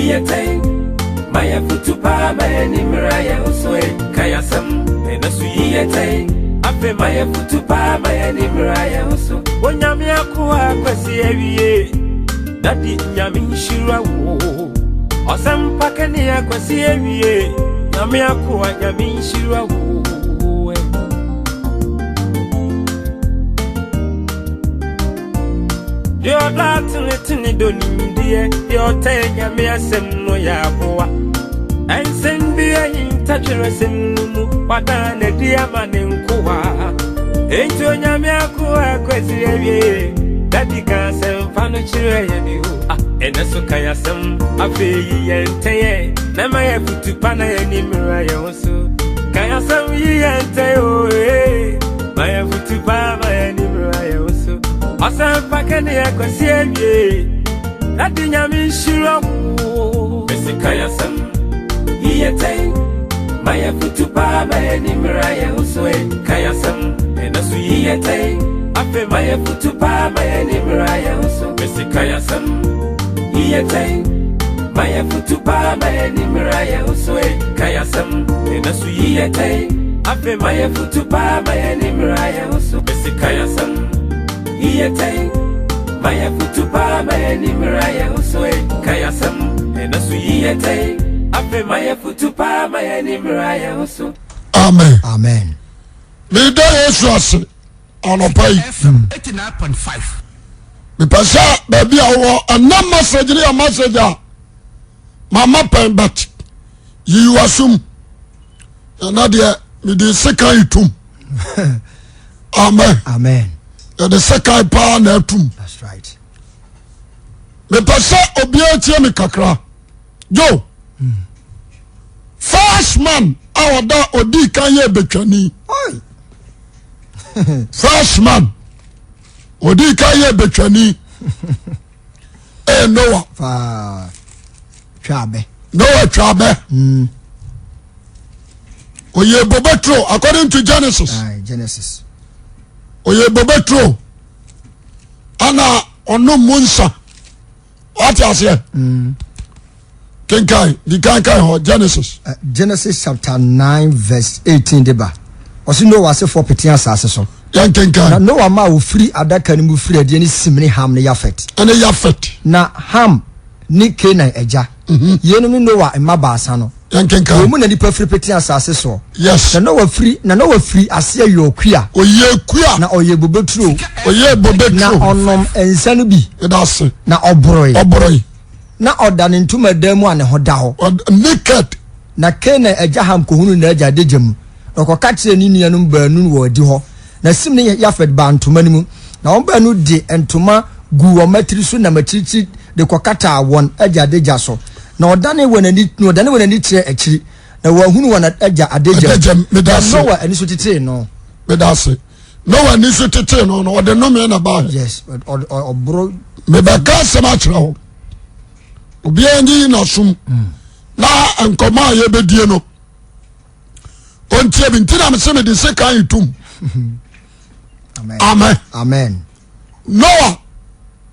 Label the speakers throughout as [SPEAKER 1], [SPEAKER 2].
[SPEAKER 1] Yi yɛ tɛn, ma yɛ futu paa ma yɛ nimra yɛ ho so e. Ka yɛ asɛm, ɛna so yi yɛ tɛn. Afei ma yɛ futu paa ma yɛ nimra yɛ ho so. Onyame akoa kwasi awie. Dadi nyame nhyira wo. Ɔsɛmpa kɛne akwasi awie. Nyame akoa nyame nhyira wo. Deɛ ɔdɔ atenetene dɔ nimdeɛ, deɛ ɔtɛn nyame asɛm no yɛ aboa. Ɛnsɛm bi ahinta twerɛsɛm no mu, wadan n'adi ama ne nkoa. Enti onyame akoa akwasi awie, dadi ka asɛmpa no kyerɛ yɛ bi o. Ah, ɛnɛ so ka yɛ asɛm, afei yi yɛn ntɛyɛ, na ma yɛ futu pa na yɛ nimra yɛn ho so. Ka yɛ asɛm yi yɛn ntɛyɛ o, ee, ma yɛ futu pa ma yɛ nimra yɛn ho so. Ɔsɛmpa kɛne akwasi awie, dadi nyame nhyira wo. Mesi ka yɛ asɛm, yi yɛ tɛn, ma yɛ futu pa ma yɛ nimra yɛn ho so e. Ka yɛ asɛm, ɛnɛ so yi yɛ tɛn, afei ma yɛ futu pa ma yɛ nimra yɛn ho so. Mesi ka yɛ asɛm, yi yɛ tɛn, ma yɛ futu pa ma yɛ nimra yɛn ho so e. Ka yɛ asɛm, ɛnɛ so yi yɛ tɛn, afei ma yɛ futu pa ma yɛ nimra yɛn ho so. Mesi ka yɛ asɛm, yi yɛ tɛn, ma yɛ futu pa ma yɛ nimra yɛn ho so e. Ka yɛ asɛm, ɛnɛ so yi yɛ tɛn, afei ma yɛ futu pa ma yɛ nimra yɛn ho so.
[SPEAKER 2] Amen.
[SPEAKER 3] Amen.
[SPEAKER 2] Meda Yesu ase anɔpa yi.
[SPEAKER 4] FM 89.5.
[SPEAKER 2] Mepɛ sɛ baabi a wowɔ ɛnɛ message no yɛ message a mama pɛn but yiyi w'asom ɛnɛ deɛ mede sekan yi tom. Amen.
[SPEAKER 3] Amen.
[SPEAKER 2] Yɛde sekan paa na atum.
[SPEAKER 3] That's right.
[SPEAKER 2] Mepɛ sɛ obiara tie me kakra. Joe. First man a ɔda ɔdii kan yɛ betwani.
[SPEAKER 3] Oi.
[SPEAKER 2] First man ɔdii kan yɛ betwani. Ɛyɛ Noah.
[SPEAKER 3] Faa. Twa abɛ.
[SPEAKER 2] Noah twa abɛ. Ɔyɛ bobeturo according to Genesis.
[SPEAKER 3] Aye, Genesis.
[SPEAKER 2] Ɔyɛ bobeturo ɛna ɔnom mu nsa. Wate aseɛ? Kenkan di kankan hɔ Genesis.
[SPEAKER 3] Genesis chapter 9 verse 18 de ba. Ɔsi Noah asefoɔ pete asase so.
[SPEAKER 2] Yɛn kenkan.
[SPEAKER 3] Na Noah maa wɔfiri adaka no mu firi adie ne Sem ne Ham ne Yafet.
[SPEAKER 2] Ɛne Yafet.
[SPEAKER 3] Na Ham ne Canaan agya. Yeinom ne Noah mma baasa no.
[SPEAKER 2] Yɛn kenkan.
[SPEAKER 3] Wɔn mu na nipa firi pete asase soɔ.
[SPEAKER 2] Yes.
[SPEAKER 3] Na Noah firi na Noah firi aseɛ yɔɔ kua.
[SPEAKER 2] Ɔyɛɛ kua.
[SPEAKER 3] Na ɔyɛɛ bobeturo.
[SPEAKER 2] Ɔyɛɛ bobeturo.
[SPEAKER 3] Na ɔnom nsa no bi.
[SPEAKER 2] Ɛda ase.
[SPEAKER 3] Na ɔboroe.
[SPEAKER 2] Ɔboroe.
[SPEAKER 3] Na ɔda ne ntomadan mu a ne ho da hɔ.
[SPEAKER 2] Naked.
[SPEAKER 3] Na Kanaan agya Ham kɔhunuu n'agya adagya mu, na ɔkɔka kyerɛɛ ne nuanom baanu wɔ adihɔ. Na Sem ne Yafet baa ntoma no mu, na wɔn baanu de ntoma guu wɔn mmatiri so nam akyirikyiri de kɔkataa wɔn agya adagya so. Na wɔdanee wɔn ani, na wɔdanee wɔn ani kyerɛɛ akyiri, na wɔanhunu wɔn agya adagya mu. Na Noa ani so tetee no.
[SPEAKER 2] Meda ase. Noa ani so tetee no no, ɔde nnome na baeɛ.
[SPEAKER 3] Yes, ɔboro.
[SPEAKER 2] Mebɛka asɛm akyerɛ wo. Obiara nyiyi n'asom. Na nkɔmɔ a yɛbɛdie no, ɔntie bi nti na mese mede sekan yi tom. Amen.
[SPEAKER 3] Amen.
[SPEAKER 2] Noa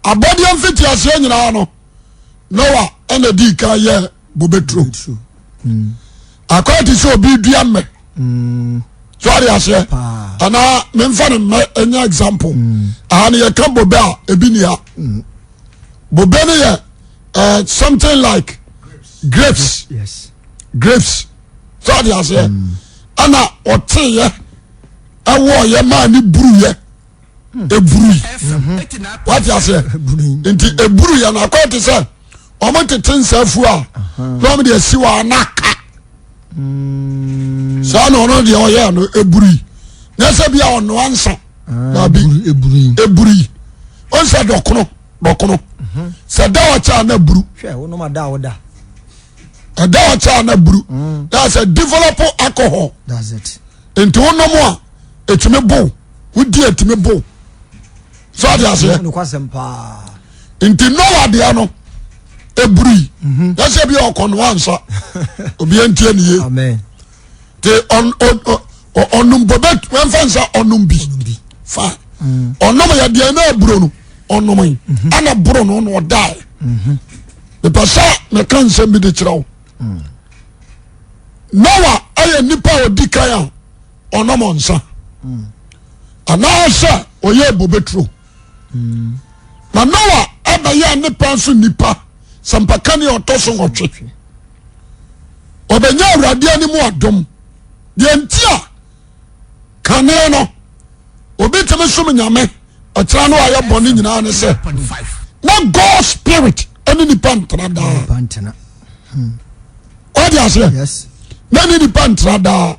[SPEAKER 2] abɔdeɛ mfitiaseɛ nyinaa no, Noa ɛna dii kan yɛ bobeturo. Akɔyɛ te sɛ obi dua mmɛ. So ɔde aseɛ anaa memfa no mmɛ ɛnyɛ example. Aha no yɛka bobe a ebi ni ha. Bobe no yɛ uh, something like grapes.
[SPEAKER 3] Yes.
[SPEAKER 2] Grapes. So ɔde aseɛ ɛna ɔteeɛ ɛwɔɔyɛ maa ne buruyɛ. Eburui. Wate aseɛ nti eburuyɛ no akɔyɛ te sɛ wɔn tete nsa afu a na wɔn de asi hɔ a na aka saa na ɔno deɛ ɔyɛ no eburui na ɛsɛ bi a ɔnoa nsa dabi eburui ɔnsɛ dɔkono dɔkono sɛ da ɔkyɛ a na buru ɛda ɔkyɛ a na buru na sɛ develop alcohol nti wonom a etumi bo wodi etumi bo sɛ ɔde aseɛ nti Noa deɛ no eburui yɛsɛ bi ɔkɔnoa nsa obi ntie ne yie te ɔnom bobe wɔmfa nsa ɔnom bi fa ɔnom yɛ deɛ na aburo no ɔnom yi ɛna boro no na ɔdae. Mepɛ sɛ meka nsɛm bi de kyerɛ wo. Noa ɛyɛ nipa a ɔdi kan a ɔnom nsa anaasɛ ɔyɛ bobeturo. Na Noa ɛbɛyɛ ne pɛn so nipa sɛmpakani a ɔtɔ so nwɔtwe. Ɔbɛnya Awurade anim adom. Deɛ nti a kane no obi tumi som Nyame ɔkyerɛ no ayɛ bɔne nyinaa ne sɛ na God spirit ɛne nipa ntena daa. Wode aseɛ? Na ne nipa ntena daa.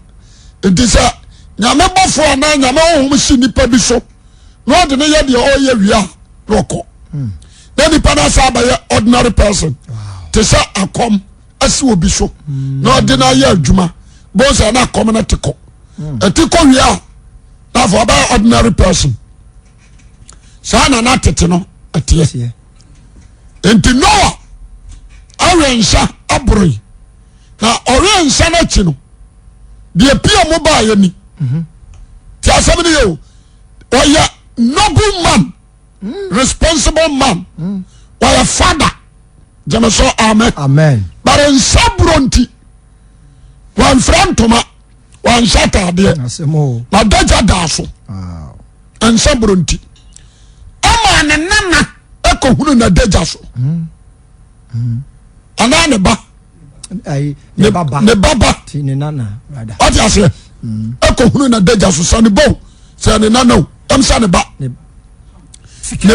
[SPEAKER 2] Nti sɛ Nyame bɔfoɔ anaa Nyame honhom si nipa bi so na ɔde ne yɛ deɛ ɔyɛ wie a na ɔkɔ. Na nipa no asa abɛyɛ ordinary person te sɛ akɔm asi obi so na ɔde no ayɛ adwuma bɔn sɛ na akɔm no te kɔ ɛte kɔ wie a na afɔ ɔbɛyɛ ordinary person saa na na tete no ɛteɛ nti Noah awe nsa aboroe na ɔwe nsa no akyi no deɛ pia mu baayɛ ni te asɛm no yɛ o ɔyɛ noble man responsible man ɔyɛ father gyeme so amen
[SPEAKER 3] amen
[SPEAKER 2] but nsa borɔ nti wɔmfira ntoma wɔnhyɛ ataadeɛ na dagya daa so nsa borɔ nti ama ne nana ɛkɔhunu na dagya so anaa ne ba
[SPEAKER 3] ne baba
[SPEAKER 2] wate aseɛ ɛkɔhunu na dagya so sɛ ne ba o sɛ ne nana o ɛm sɛ ne ba ne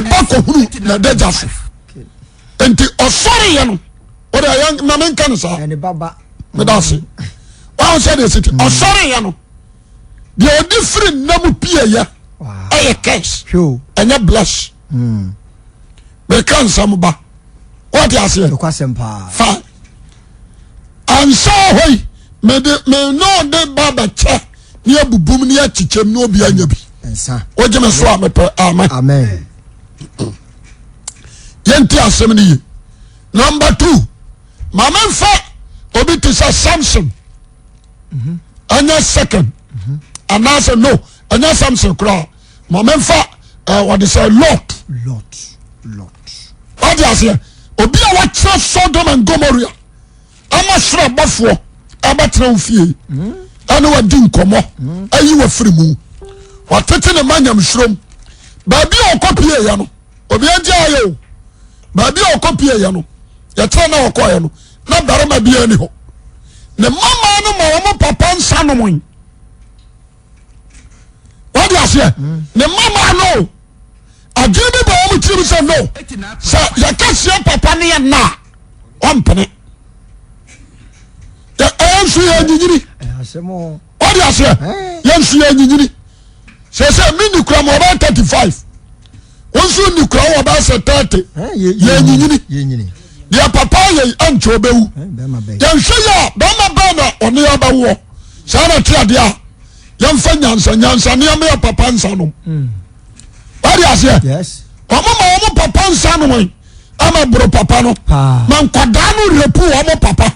[SPEAKER 2] ba kɔhunu na dagya so nti ɔsɔreyɛ no ɔde ayɛ na menka no saa meda ase wahu sɛ deɛ siti ɔsɔreyɛ no deɛ ɔde firi nna mu pieyɛ ɛyɛ curse ɛnyɛ bless meka nsɛm ba wɔte aseɛ fine ansa hɔ yi mede me ne ɔde ba bɛkyɛ ne abubum ne akyekyɛm ne obi anya bi wogye me so a mepɛ amen yɛnti asɛm no ye number two maame nfa obi te sɛ Samson ɛnyɛ second anaasɛ no ɛnyɛ Samson koraa maame nfa wɔde sɛ Lot wade aseɛ obi a wakyerɛ Sodom and Gomorrah ama soro abɔfoɔ abɛtena wo fie ɛne wadi nkɔmmɔ ayi wafiri mu watete ne ma nyamsurom baabi a ɔkɔ pie yɛ no obi agye ayɛ o baabi a ɔkɔ pie yɛ no yɛkyerɛ na ɔkɔɛ no na barima bi ani hɔ ne mama no ma wɔn papa nsa nom yi wọ́n aseɛ ne mama no adwene bi bɔ wɔn tirim sɛ no sɛ yɛka sie papa ne yɛ nna a ɔmpene ɛyɛ nso yɛ nyinyini wọ́n aseɛ yɛ nso yɛ nyinyini sɛ sɛ mi ni kura ma ɔbɛyɛ 35 wɔn nso ni kura wɔ bɛyɛ sɛ 30 yɛ nyinyini deɛ papa yɛ ɛnkyɛ ɔbɛwu yɛnhwɛ yɛ a bɛrima bɛn na ɔne yɛ abɛwoɔ saa na te adeɛ a yɛmfa nyansa nyansa nneɛma yɛ papa nsa nom wade aseɛ wɔn ma wɔn papa nsa nom yi ama boro papa no ma nkwadaa no repu wɔn papa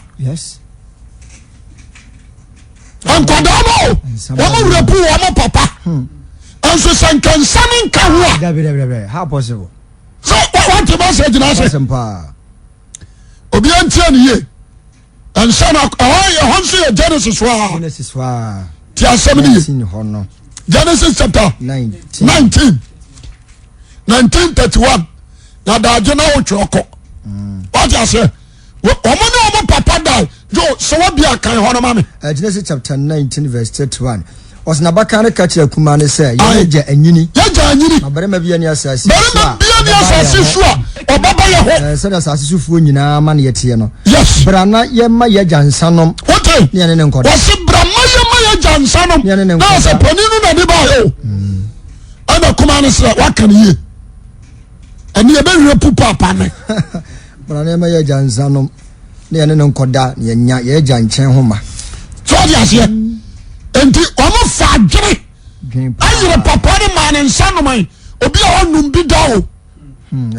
[SPEAKER 2] nkwadaa no wɔn repu wɔn papa nso sɛ nka nsa no nka ho a sɛ wɔte bɛ sɛ gyina ase obiara ntia ne yie. Nsa no ɛhɔ ɛhɔ nso yɛ Genesis hɔ a.
[SPEAKER 3] Genesis hɔ a.
[SPEAKER 2] Ti asɛm ni ye. Genesis chapter 19 1931 na daagye na wotwerɛ kɔ. Wate aseɛ wɔn ne wɔn papa dae jo sɛ wabi akan hɔ no ma me.
[SPEAKER 3] Genesis chapter 19 verse 31. Ɔsɛ n'abakan no ka kyerɛ akumaa no sɛ, Yɛn agya anyini.
[SPEAKER 2] Yɛn agya anyini.
[SPEAKER 3] Na barima bi ani asase so a.
[SPEAKER 2] Barima bi ani asase so a ɔbɛba yɛ hɔ.
[SPEAKER 3] Sɛdeɛ asase sofoɔ nyinaa amanneɛ teɛ no.
[SPEAKER 2] Yes.
[SPEAKER 3] Bra na yɛmma yɛn agya nsa nom.
[SPEAKER 2] Wote.
[SPEAKER 3] Ne yɛne ne nkɔda.
[SPEAKER 2] Wɔsi bra ma yɛmma yɛn agya nsa nom.
[SPEAKER 3] Ne yɛne ne nkɔda.
[SPEAKER 2] Na sɛ panin no na de ba yɛ o. Ɛna kumaa no sɛ waka no yie. Ɛne yɛbɛwerɛ pu paapa ne.
[SPEAKER 3] Bra na yɛmma yɛn agya nsa nom. Ne yɛne no nkɔda na yɛnya yɛn agya nkyɛn ho ma.
[SPEAKER 2] So ɔde aseɛ. Nti wɔn fa adwene ayere papa no maa ne nsa nom obi a ɔnum bi da o.
[SPEAKER 3] Hmm,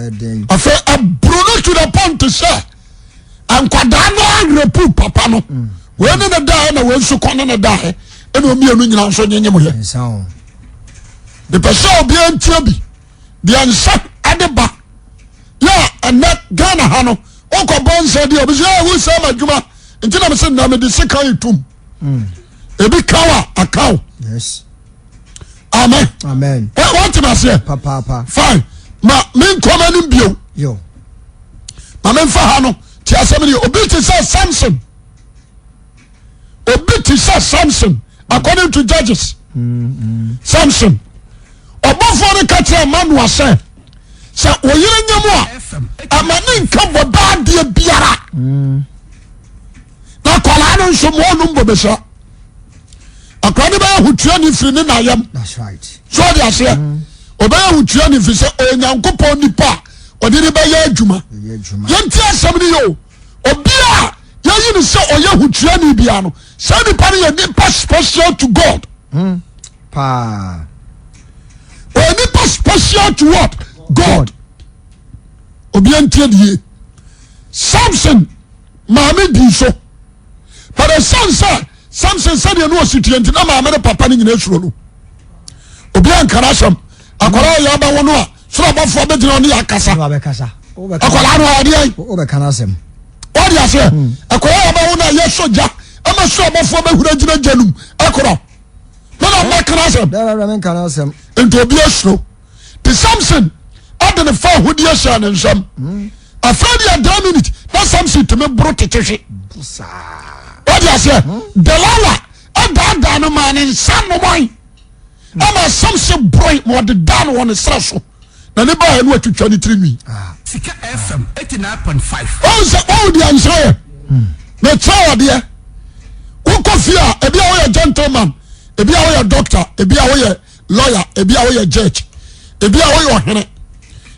[SPEAKER 2] Afei aburo no to the point sɛ nkwadaa no awerɛpu papa no. Hmm. Wei ne ne daeɛ na wei nso kɔ ne ne daeɛ ɛna wɔn mmienu nyinaa nso nyenyem yɛ. Mepɛ sɛ obiara ntie bi deɛ nsa de ba yɛ ɛnɛ Ghana ha no. Wokɔ bɔ nsa di a obi sɛ ɛɛ wosɛ ma adwuma nti na mesɛ na mede sika yi tum. Ebi ka wa aka wo.
[SPEAKER 3] Yes.
[SPEAKER 2] Amen.
[SPEAKER 3] Amen.
[SPEAKER 2] Wọ́n ti aseɛ.
[SPEAKER 3] Papaapa.
[SPEAKER 2] Fine. Ma me nkɔ m'anim bio.
[SPEAKER 3] Yo.
[SPEAKER 2] Ma me nfa ha no. Ti asɛm ni obi ti sɛ Samson. Obi ti sɛ Samson according to Judges.
[SPEAKER 3] Mm-hmm.
[SPEAKER 2] Samson. Ɔbɔfoɔ no ka kyerɛ Manoa sɛ sɛ oyere nyɛ mu a ɛma ne nka bɔbɛ adeɛ biara.
[SPEAKER 3] Mm.
[SPEAKER 2] Na akwadaa no nso ma ɔnum bɔbɛhyɛ. Akwadaa no bɛyɛ hotuani firi ne na yam. So ɔde aseɛ.
[SPEAKER 3] Mm.
[SPEAKER 2] Ɔbɛyɛ hotuani firi sɛ ɔyɛ Nyankopɔn nipa a ɔde ne bɛyɛ adwuma. Yɛnti asɛm no yɛ o. Obi a yɛyi no sɛ ɔyɛ hotuani bia no, saa nipa no yɛ nipa special to God.
[SPEAKER 3] Mm. Paa.
[SPEAKER 2] Ɔyɛ nipa special to what? God. Obi antie die. Samson maame di so. But ɛsiane sɛ Samson sɛdeɛ ne ɔsi tie nti na maame ne papa no nyina suro no. Obi anka n'asɛm. Akwadaa yɛ abɛwo no a soro abɔfoɔ bɛgyina ɔne yɛ akasa. Akwadaa no ɔdeɛ.
[SPEAKER 3] Wobɛka n'asɛm.
[SPEAKER 2] Wɔde aseɛ. Hmm. Akwadaa yɛ abɛwo no a yɛsɔ gya ama soro abɔfoɔ bɛhura gyina gya no mu ɛkorɔ. Mena mɛka n'asɛm. Nti obi asuro. Te Samson ɛde ne fa ahodeɛ hyɛ ne nsam. Hmm. Afei deɛ dan minute na Samson tumi boro tete hwe. Wɔde aseɛ. Hmm. Delilah ɛdaadaa no maa ne nsa noman. Ɛma Samson boroe ma ɔde daa no wɔ ne serɛ so. Na ne baeɛ no atwitwa ne tiri nwi.
[SPEAKER 3] Ah.
[SPEAKER 4] Sika FM 89.5.
[SPEAKER 2] Wɔn sɛ wɔn deɛ nsa yɛ. Mekyerɛ wɔ deɛ. Wokɔ fie a ebi a woyɛ gentleman, ebi a woyɛ doctor, ebi a woyɛ lawyer, ebi a woyɛ judge, ebi a woyɛ ɔhene.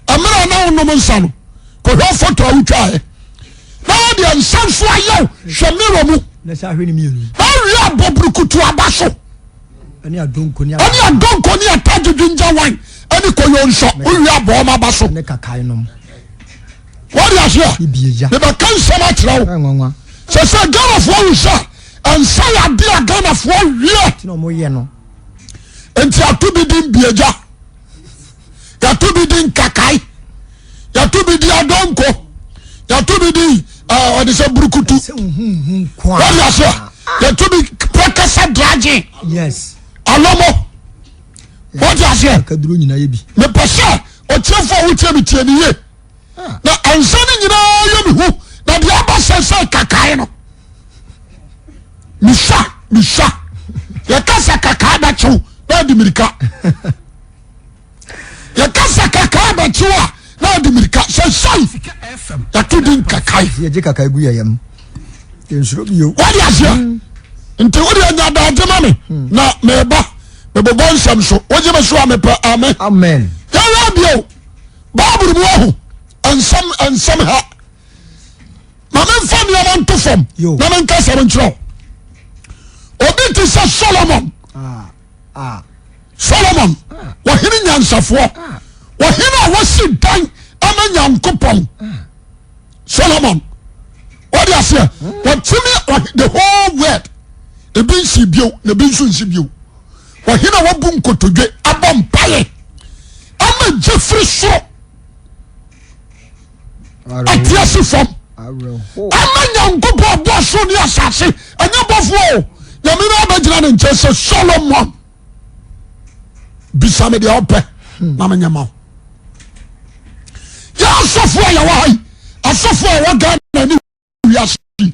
[SPEAKER 2] Mmerɛ na wonom nsa no, kɔhwɛ foto a wotwaeɛ. Na wɔde nsa nso ayɛ hwɛ mirror mu.
[SPEAKER 3] Na
[SPEAKER 2] wie abɔ burukutu aba so.
[SPEAKER 3] Ɛne adonko ne
[SPEAKER 2] ɛne adonko ne atagye ginger wine ɛne koyo nsɔ wowie abɔ ɔma aba so.
[SPEAKER 3] Ne kakae nom.
[SPEAKER 2] Wɔde aseɛ. Mebɛka nsɛm akyerɛ wo. Sɛ sɛ Ghanafoɔ wu sɛ nsa yɛ adeɛ a Ghanafoɔ wie.
[SPEAKER 3] Nti na wɔyɛ no.
[SPEAKER 2] Nti ato bi din biagya. Yɛato bi din kakae. Yɛato bi din adonko. Yɛato bi din ɔde sɛ burukutu. Wɔde aseɛ. Yɛato bi pɛkɛsɛ dragye.
[SPEAKER 3] Yes.
[SPEAKER 2] Alomo. Wɔde aseɛ.
[SPEAKER 3] Akaduro nyinaa yɛ bi.
[SPEAKER 2] Mepɛ sɛ ɔtiefo a wotie me tie ne yie.
[SPEAKER 3] Ah.
[SPEAKER 2] Na nsa no nyinaa yɛ me hu na deɛ aba sɛ sɛ kakae no. Misa misa yɛka sɛ kakaa bɛkyew na adi mirika. Yɛka sɛ kakaa bɛkyew a na adi mirika sɛ sɛi yɛto din kakae.
[SPEAKER 3] Yɛgye kakae gu yɛ yam. Yɛnsuro bio.
[SPEAKER 2] Wode aseɛ hmm. nti wode anya daagye ma me hmm. na meba mebobɔ nsɛm so wogye me so a mepɛ amen.
[SPEAKER 3] Amen.
[SPEAKER 2] Yɛyɛ bio. Bible mu ahu nsɛm nsɛm ha ma memfa nneɛma nto fam na menka sɛm nkyerɛ wo obi te sɛ Solomon
[SPEAKER 3] ah, ah.
[SPEAKER 2] Solomon wɔhene ah. nyansafoɔ wɔhene a wɔsi dan ama Nyankopɔn Solomon wɔde aseɛ wɔtumi the whole world ebi nsi bio na ebi nso nsi bio wɔhene a wɔbu nkotodwe abɔ mpaeɛ ama gye firi soro ate ase fam ama nyankopɔn bɔ soro ne asase ɛnyɛ bɔfoɔ o nyame no abɛgyina ne nkyɛn sɛ Solomon bisa me deɛ ɔpɛ na menyɛ ma wo yɛ asɔfoɔ a yɛwɔ ha yi asɔfoɔ a ɛwɔ Ghana ne wiase yi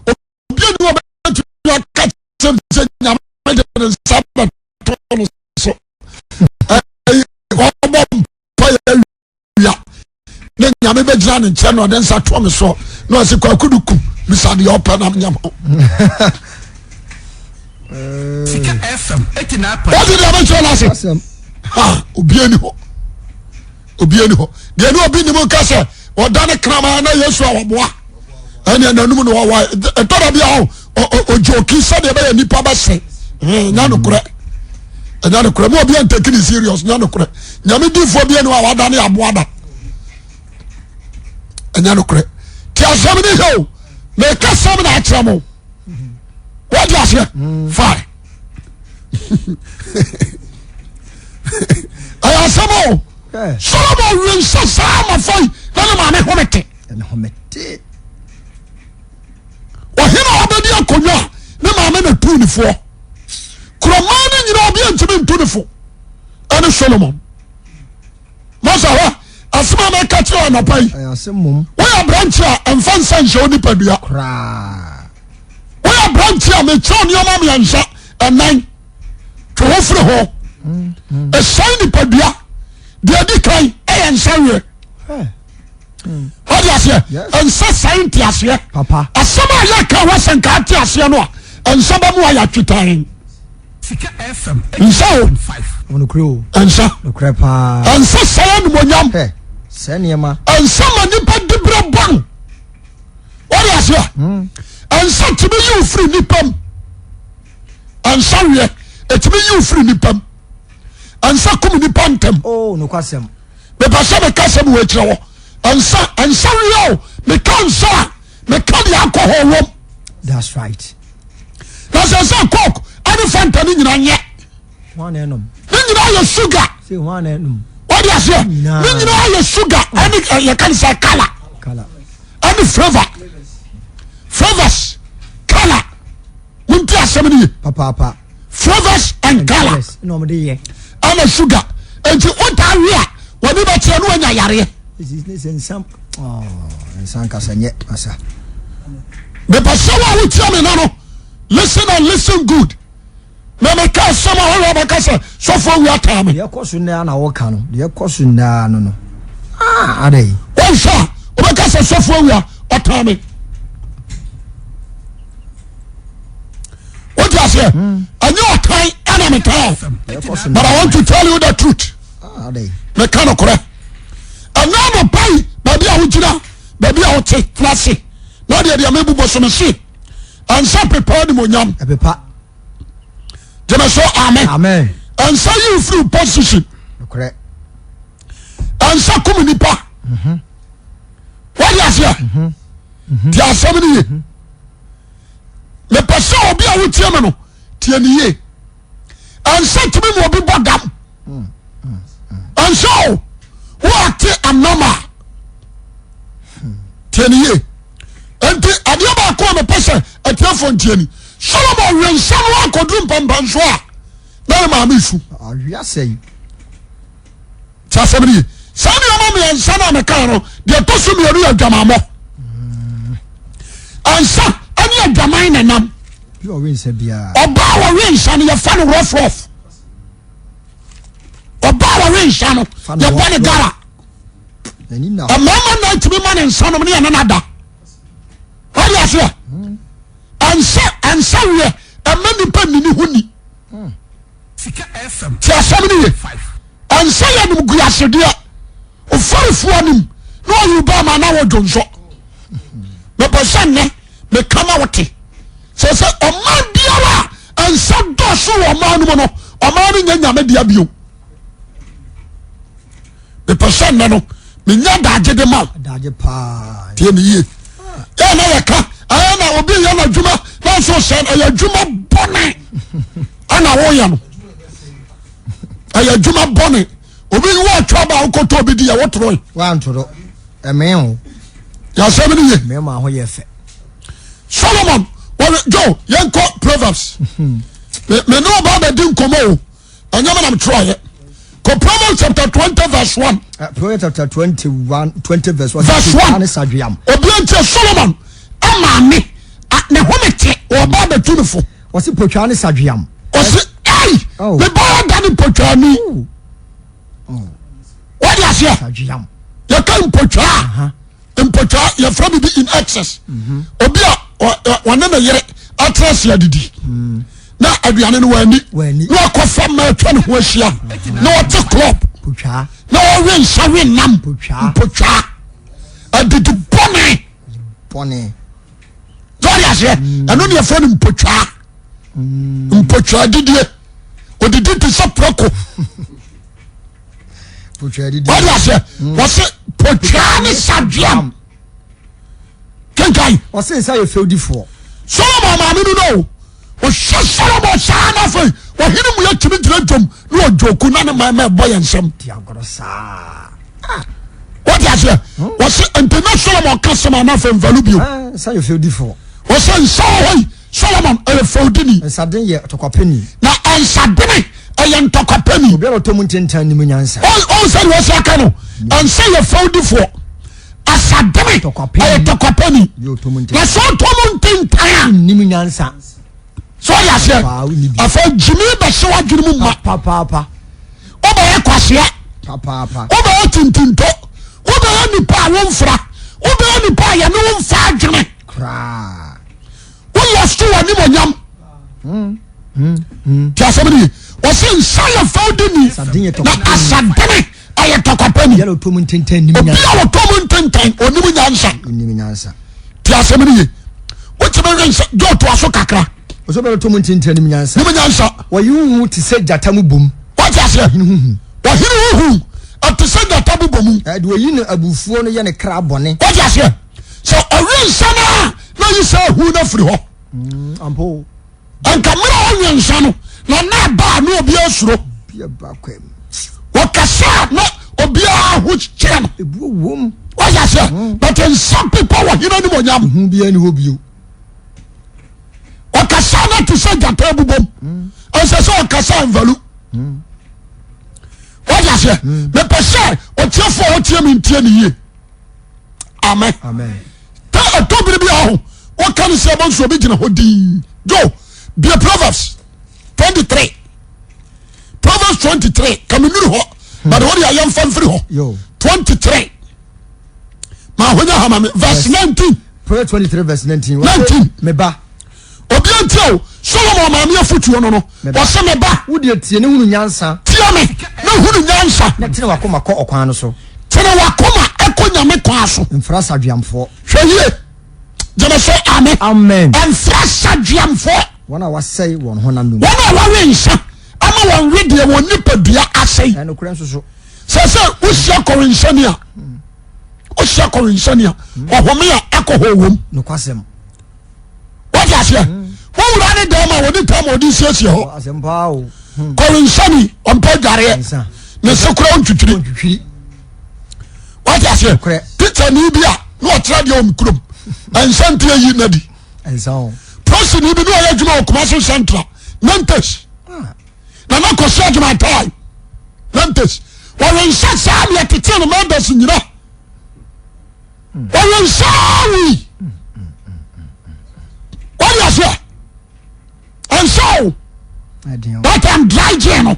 [SPEAKER 2] obi ani wɔ bɛtumi aka kyerɛ sɛ nyame de ne nsa bɛto no so ɔbɔ mpa yɛ awia ne nyame bɛgyina ne nkyɛn na ɔde nsa toɔ me soɔ na ɔse kwaku de kum bisa deɛ ɔpɛ na menyɛ ma
[SPEAKER 4] Sika FM 89.
[SPEAKER 2] Wọ́n ti di abẹ́kyerẹ́ n'ase. Ha obi ani hɔ obi ani hɔ deɛ ne obi nim nka sɛ ɔda ne kraman na Yesu a ɔboa ɛne ɛnanum na ɔwa ɛtɔ da bi a ɔgyoki sɛdeɛ ɛbɛyɛ nipa bɛsere nya nokorɛ ɛnya nokorɛ mu obi antaki ne serious nya nokorɛ nyame difoɔ bi ani hɔ a wada ne aboa da ɛnya nokorɛ ti asɛm ne hɛ o meka sɛm na akyerɛ mo wọ́n aseɛ fine ɛyɛ asɛm o Solomon wi nsa saa ma fa yi na ne maame home te. Ɔhene a ɔbɛdi akonnwa a ne maame na tuu ne foɔ. Kuroman no nyinaa obi antumi ntu ne fo ɛne Solomon. Masa hɔ asɛm a mɛka kyerɛ anɔpa yi. Woyɛ aberante a ɛmfa nsa nhyɛ wo nipadua. Woyɛ aberante a mekyerɛ nneɛma mmiɛnsa ɛnan twe ho firi ho. Ɛsɛe nipadua. Deɛ ɛdi kan ɛyɛ nsa weɛ. Wode aseɛ nsa sɛe nteaseɛ. Asɛm a yɛka wɔ sɛ nka ate aseɛ no a nsa bɛ mu ayɛ atwetan. Nsa o nsa nsa sɛe animonyam. Nsa ma nipa dibrɛ bɔn. Wode aseɛ nsa tumi yi wo firi nipa mu. Nsa weɛ ɛtumi yi wo firi nipa mu. Nsa kum nipa ntɛm.
[SPEAKER 3] Oh, nokwasɛm.
[SPEAKER 2] Mepɛ sɛ meka sɛ mewɔ akyirɛ hɔ. Nsa nsa weɛ o meka nsa a meka deɛ alcohol wɔm.
[SPEAKER 3] That's right.
[SPEAKER 2] Na sɛ sɛ coke ɛne fanta ne nyinaa nyɛ. Ne nyinaa yɛ sugar. Wɔde aseɛ ne nyinaa yɛ sugar ɛne yɛka ne sɛ colour ɛne flavour flavours colour mo nti asɛm no ye.
[SPEAKER 3] Papaapa.
[SPEAKER 2] Flavours and colour
[SPEAKER 3] na wɔn de yɛ.
[SPEAKER 2] Ɛna sugar nti o taa wi a wɔn bɛ kyerɛ no wɔnya yareɛ.
[SPEAKER 3] Nsa nsa nkasa nyɛ asa.
[SPEAKER 2] Mepɛ sɛ wo a wotia me na no listen and listen good. Na meka asɛm a wɔyɛ ɔbɛka sɛ sɔfo awi ataa me.
[SPEAKER 3] Deɛ ɛkɔ so nnɛ na wɔka no deɛ ɛkɔ so nnɛ no no ah adɛ yi.
[SPEAKER 2] Wɔnhwɛ a wɔbɛka sɛ sɔfo awi a ɔtaa me. Wote aseɛ? Ɛnyɛ ɔtan ɛna metaa but I want to tell you the truth.
[SPEAKER 3] Ah,
[SPEAKER 2] Meka nokorɛ. Ɛnyɛ anɔpa yi baabi a wogyina baabi a wote tena ase na deɛ deɛ mebobɔ so mese ɛnsa pepa animonyam.
[SPEAKER 3] Ɛpepa.
[SPEAKER 2] Gyeme so amen.
[SPEAKER 3] Amen.
[SPEAKER 2] Ɛnsa yi firi position.
[SPEAKER 3] Nokorɛ.
[SPEAKER 2] Ɛnsa kum nipa. Wode aseɛ? Ti asɛm no ye. Mepɛ sɛ obi a wotie me no tie ne yie. Ɛnsa tumi ma obi bɔ dam. Ɛnsa o woate anam a tie ne yie. Nti adeɛ baako a mepɛ sɛ atiefoɔ ntie ni. Solomon we nsa no akɔduru mpampanso a na ne maame su. Ti asɛm no ye. Saa nneɛma mmiɛnsa no a meka no deɛ ɛtɔ so mmienu yɛ adwamammɔ. Nsa ɛne adwaman na nam. Ɔbaa a wɔwe nsa no yɛfa no rough rough. Ɔbaa a wɔwe nsa no yɛbɔ ne gara. Mmarima na ntumi ma ne nsa nom ne yɛne no ada. Wɔde aseɛ. Nsa nsa wiɛ ɛma nipa nini ho ni. Ti asɛm no ye. Ɛnsɛ yɛ nom guasedeɛ. Ofɔrefoɔ anim na ɔyi ba ma na wɔdwo nsɔ. Mepɛ sɛ nnɛ meka ma wote. Sɛ sɛ ɔman biara a ɛnsɛ dɔso wɔ ɔman no mu no, ɔman no nyɛ nyame dea bio. Mepɛ sɛ nnɛ no menya adagye de ma wo. Tie me yie. Yɛ na yɛka ɛyɛ na obi yɛ n'adwuma na nso sɛ ɛyɛ adwuma bɔne ɛna woyɛ no. Ɛyɛ adwuma bɔne. Obi wɔ atwa ba wokɔtɔ obi di yɛ wotoroe.
[SPEAKER 3] Wantoro. Ɛmee ho.
[SPEAKER 2] Yɛasɛm no ye.
[SPEAKER 3] Ɛmee ma ho yɛ fɛ.
[SPEAKER 2] Solomon wɔre Joe yɛnkɔ Proverbs. Me me ne ɔba bɛdi nkɔmɔ o. Ɛnyɛ me na metwerɛeɛ. Kɔ Proverbs chapter 20 verse 1.
[SPEAKER 3] Proverbs chapter 21 20 verse 1.
[SPEAKER 2] Verse 1.
[SPEAKER 3] Ne sadweam.
[SPEAKER 2] Obi nti Solomon ɛmaame ne home te ɔba bɛtu ne fo.
[SPEAKER 3] Ɔsi potwaa ne sadweam.
[SPEAKER 2] Ɔsi ɛyi
[SPEAKER 3] Oh.
[SPEAKER 2] me ba da ne mpotwaani. Wɔde aseɛ
[SPEAKER 3] Sadweam.
[SPEAKER 2] yɛka mpotwaa mpotwaa yɛfrɛ bibi in excess. Obi a ɔne ne yere atena ase adidi na aduane no wani
[SPEAKER 3] Wani.
[SPEAKER 2] na wakɔfa mma atwa ne ho ahyia na ɔte club
[SPEAKER 3] Potwaa.
[SPEAKER 2] na ɔwe nsa we nam
[SPEAKER 3] Potwaa.
[SPEAKER 2] mpotwaa adidi bɔne.
[SPEAKER 3] Bɔne.
[SPEAKER 2] Sɔre aseɛ ɛno ne yɛfrɛ no mpotwaa mpotwaa didie odidi te sɛ prɛko wɔde aseɛ wɔse potwaa ne sadweam kenkan
[SPEAKER 3] Ɔse nsa yɛ fɛwdifoɔ.
[SPEAKER 2] Solomon maame no no ɔhwɛ Solomon saa na afei ɔhene mu yɛtumi gyina dwom na ɔdwoku na ne man ma ɛbɔ yɛn nsɛm
[SPEAKER 3] Di agorɔ saa.
[SPEAKER 2] Wote aseɛ? Wɔse nti na Solomon ka sɛm a na afei nvalu bio.
[SPEAKER 3] Ah, nsa yɛ fɛwdifoɔ.
[SPEAKER 2] Wɔse nsa wɔ hɔ yi Solomon ɛyɛ fɛwdini.
[SPEAKER 3] Nsaden yɛ ntɔkwapɛni.
[SPEAKER 2] Na nsadene ɛyɛ ntɔkwapɛni.
[SPEAKER 3] Obiara ɔtɔ mu ntentan nim nyansa.
[SPEAKER 2] Ɔn sɛ deɛ ɔsi aka no nsa yɛ fɛwdifoɔ asadene ɛyɛ tɔkwapɛni. Na sɛ ɔtɔ mu ntentan a.
[SPEAKER 3] Nim nyansa.
[SPEAKER 2] So ɔyɛ aseɛ afei gyimi bɛhyɛ w'adwene mu ma.
[SPEAKER 3] Papaapa.
[SPEAKER 2] Wobɛyɛ kwasea.
[SPEAKER 3] Papaapa.
[SPEAKER 2] Wobɛyɛ tintinto. Wobɛyɛ nipa a womfra. Wobɛyɛ nipa a yɛne wo mfa adwene.
[SPEAKER 3] Koraa.
[SPEAKER 2] Wo lost w'animonyam. Ti asɛm no ye. Wɔsɛ nsa yɛ fɛw di ni na asadene ɛyɛ tɔkwapɛni.
[SPEAKER 3] Obi a ɔtɔ mu ntentan nim
[SPEAKER 2] Obi a ɔtɔ mu ntentan onim nyansa.
[SPEAKER 3] Onim nyansa.
[SPEAKER 2] Ti asɛm no ye. Wotumi nwe nsa gye ɔtoa so kakra.
[SPEAKER 3] Ɔsɛ obi a ɔtɔ mu ntentan nim nyansa.
[SPEAKER 2] Nim nyansa.
[SPEAKER 3] Wɔyi huhu te sɛ gyata mu bom.
[SPEAKER 2] Wɔte aseɛ.
[SPEAKER 3] Ɔhene huhu.
[SPEAKER 2] Ɔhene huhu ɛte sɛ gyata mu bom.
[SPEAKER 3] Ɛde oyi no abufuo no yɛ ne kra bɔne.
[SPEAKER 2] Wɔte aseɛ. Sɛ ɔwe nsa no a na yi sɛ ehu no afiri hɔ.
[SPEAKER 3] Ampo.
[SPEAKER 2] Nka mmerɛ a ɔnwe nsa no na na aba a na obiara suro. Wɔkasa a na obiara ho kyerɛ no.
[SPEAKER 3] Ebuo wom.
[SPEAKER 2] Wɔyɛ aseɛ. But nsa pepa wɔ hene anim onyam.
[SPEAKER 3] Ehu biara ni hɔ bio.
[SPEAKER 2] Ɔkasa na te sɛ gyata abubom. Ɛnsɛ sɛ ɔkasa nvalu. Wɔyɛ aseɛ. Mepɛ sɛ ɔtiefo a ɔtie mi ntie ne yie. Amen. Ta ɛtɔ bere bi aho wɔka ne sɛ ɛbɔ nso obi gyina hɔ dii. Joe, bie Proverbs 23. Proverbs 23 kame nuru hɔ but wode ayɛ mfa mfiri hɔ 23 ma ahonya ha ma me verse 19.
[SPEAKER 3] Proverbs 23 verse 19.
[SPEAKER 2] 19.
[SPEAKER 3] Me ba.
[SPEAKER 2] Obi ntie o Solomon maame afotuo no no ɔsɛ me ba.
[SPEAKER 3] Wo deɛ tie ne hunu nyansa.
[SPEAKER 2] Tie me ne hunu nyansa.
[SPEAKER 3] Na tene wakoma kɔ ɔkwan no so.
[SPEAKER 2] Tene wakoma ɛkɔ nyame kwan so.
[SPEAKER 3] Mfra sadweamfoɔ.
[SPEAKER 2] Hwɛ yie gyeme so amen.
[SPEAKER 3] Amen.
[SPEAKER 2] Mfra sadweamfoɔ.
[SPEAKER 3] Wɔn a wɔasɛe wɔn honam no mu.
[SPEAKER 2] Wɔn a wɔwe nsa ama wɔn wedeɛ wɔn nipadua asɛe.
[SPEAKER 3] Ɛnokorɛ nso so.
[SPEAKER 2] Sɛ sɛ wohyia kɔwensani a wohyia kɔwensani a ɔhome a alcohol wom.
[SPEAKER 3] Nokwasɛm.
[SPEAKER 2] Wɔte aseɛ. Wowura ne dɛm a wɔde tam a wɔde siesie hɔ. Kɔwensani ɔmpɛ adwareɛ. Ne se kora ɔntwitwiri. Wɔte aseɛ. Tikyani bi a na ɔkyerɛ deɛ wɔn kurom. Nsa nti ayi na di. Prosini bi na ɔyɛ adwuma wɔ Kumasi Central Nantes. Na na kɔsi adwuma atae Nantes. Wɔwe nsa saa deɛ tete no members nyina. Wɔwe nsa wui. Wɔde aseɛ. Nsa o. That time dry gin no.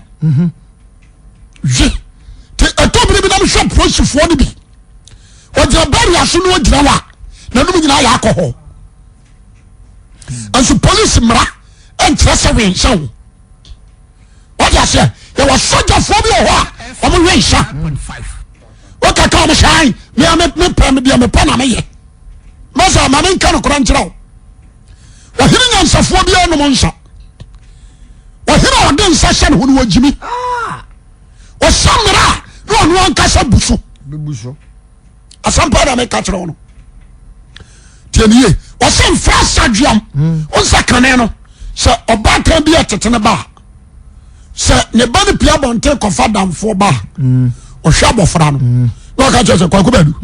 [SPEAKER 2] Hwe. Te ɛtɔ bere bi na mehwɛ polisifoɔ no bi. Ɔgyina barrier so na ɔgyina hɔ a n'anum nyinaa yɛ alcohol. Nso polisi mmara nkyerɛ sɛ we nsa o. Wɔde aseɛ yɛwɔ sogyafoɔ bi wɔ hɔ a wɔn we nsa. Wokaka wɔn hyɛ an mea me pɛ me deɛ mepɛ na meyɛ. Mɛsɛ maame nka no kora nkyerɛ wo. Ɔhene nyansafoɔ biara nom nsa. Ɔhene a ɔde nsa hyɛ ne ho no wɔgyimi. Ɔhyɛ mmara a na ɔno ankasa bu so. Asɛm paa na meka kyerɛ wo no. Tie ne yie. Ɔsɛ mfra sadweam. Wo nsa kane no sɛ ɔbaatan bi a tete ne ba a sɛ ne ba no pia abɔnten kɔfa damfoɔ ba a ɔhwɛ abɔfra no na ɔka kyerɛ sɛ kwaku badu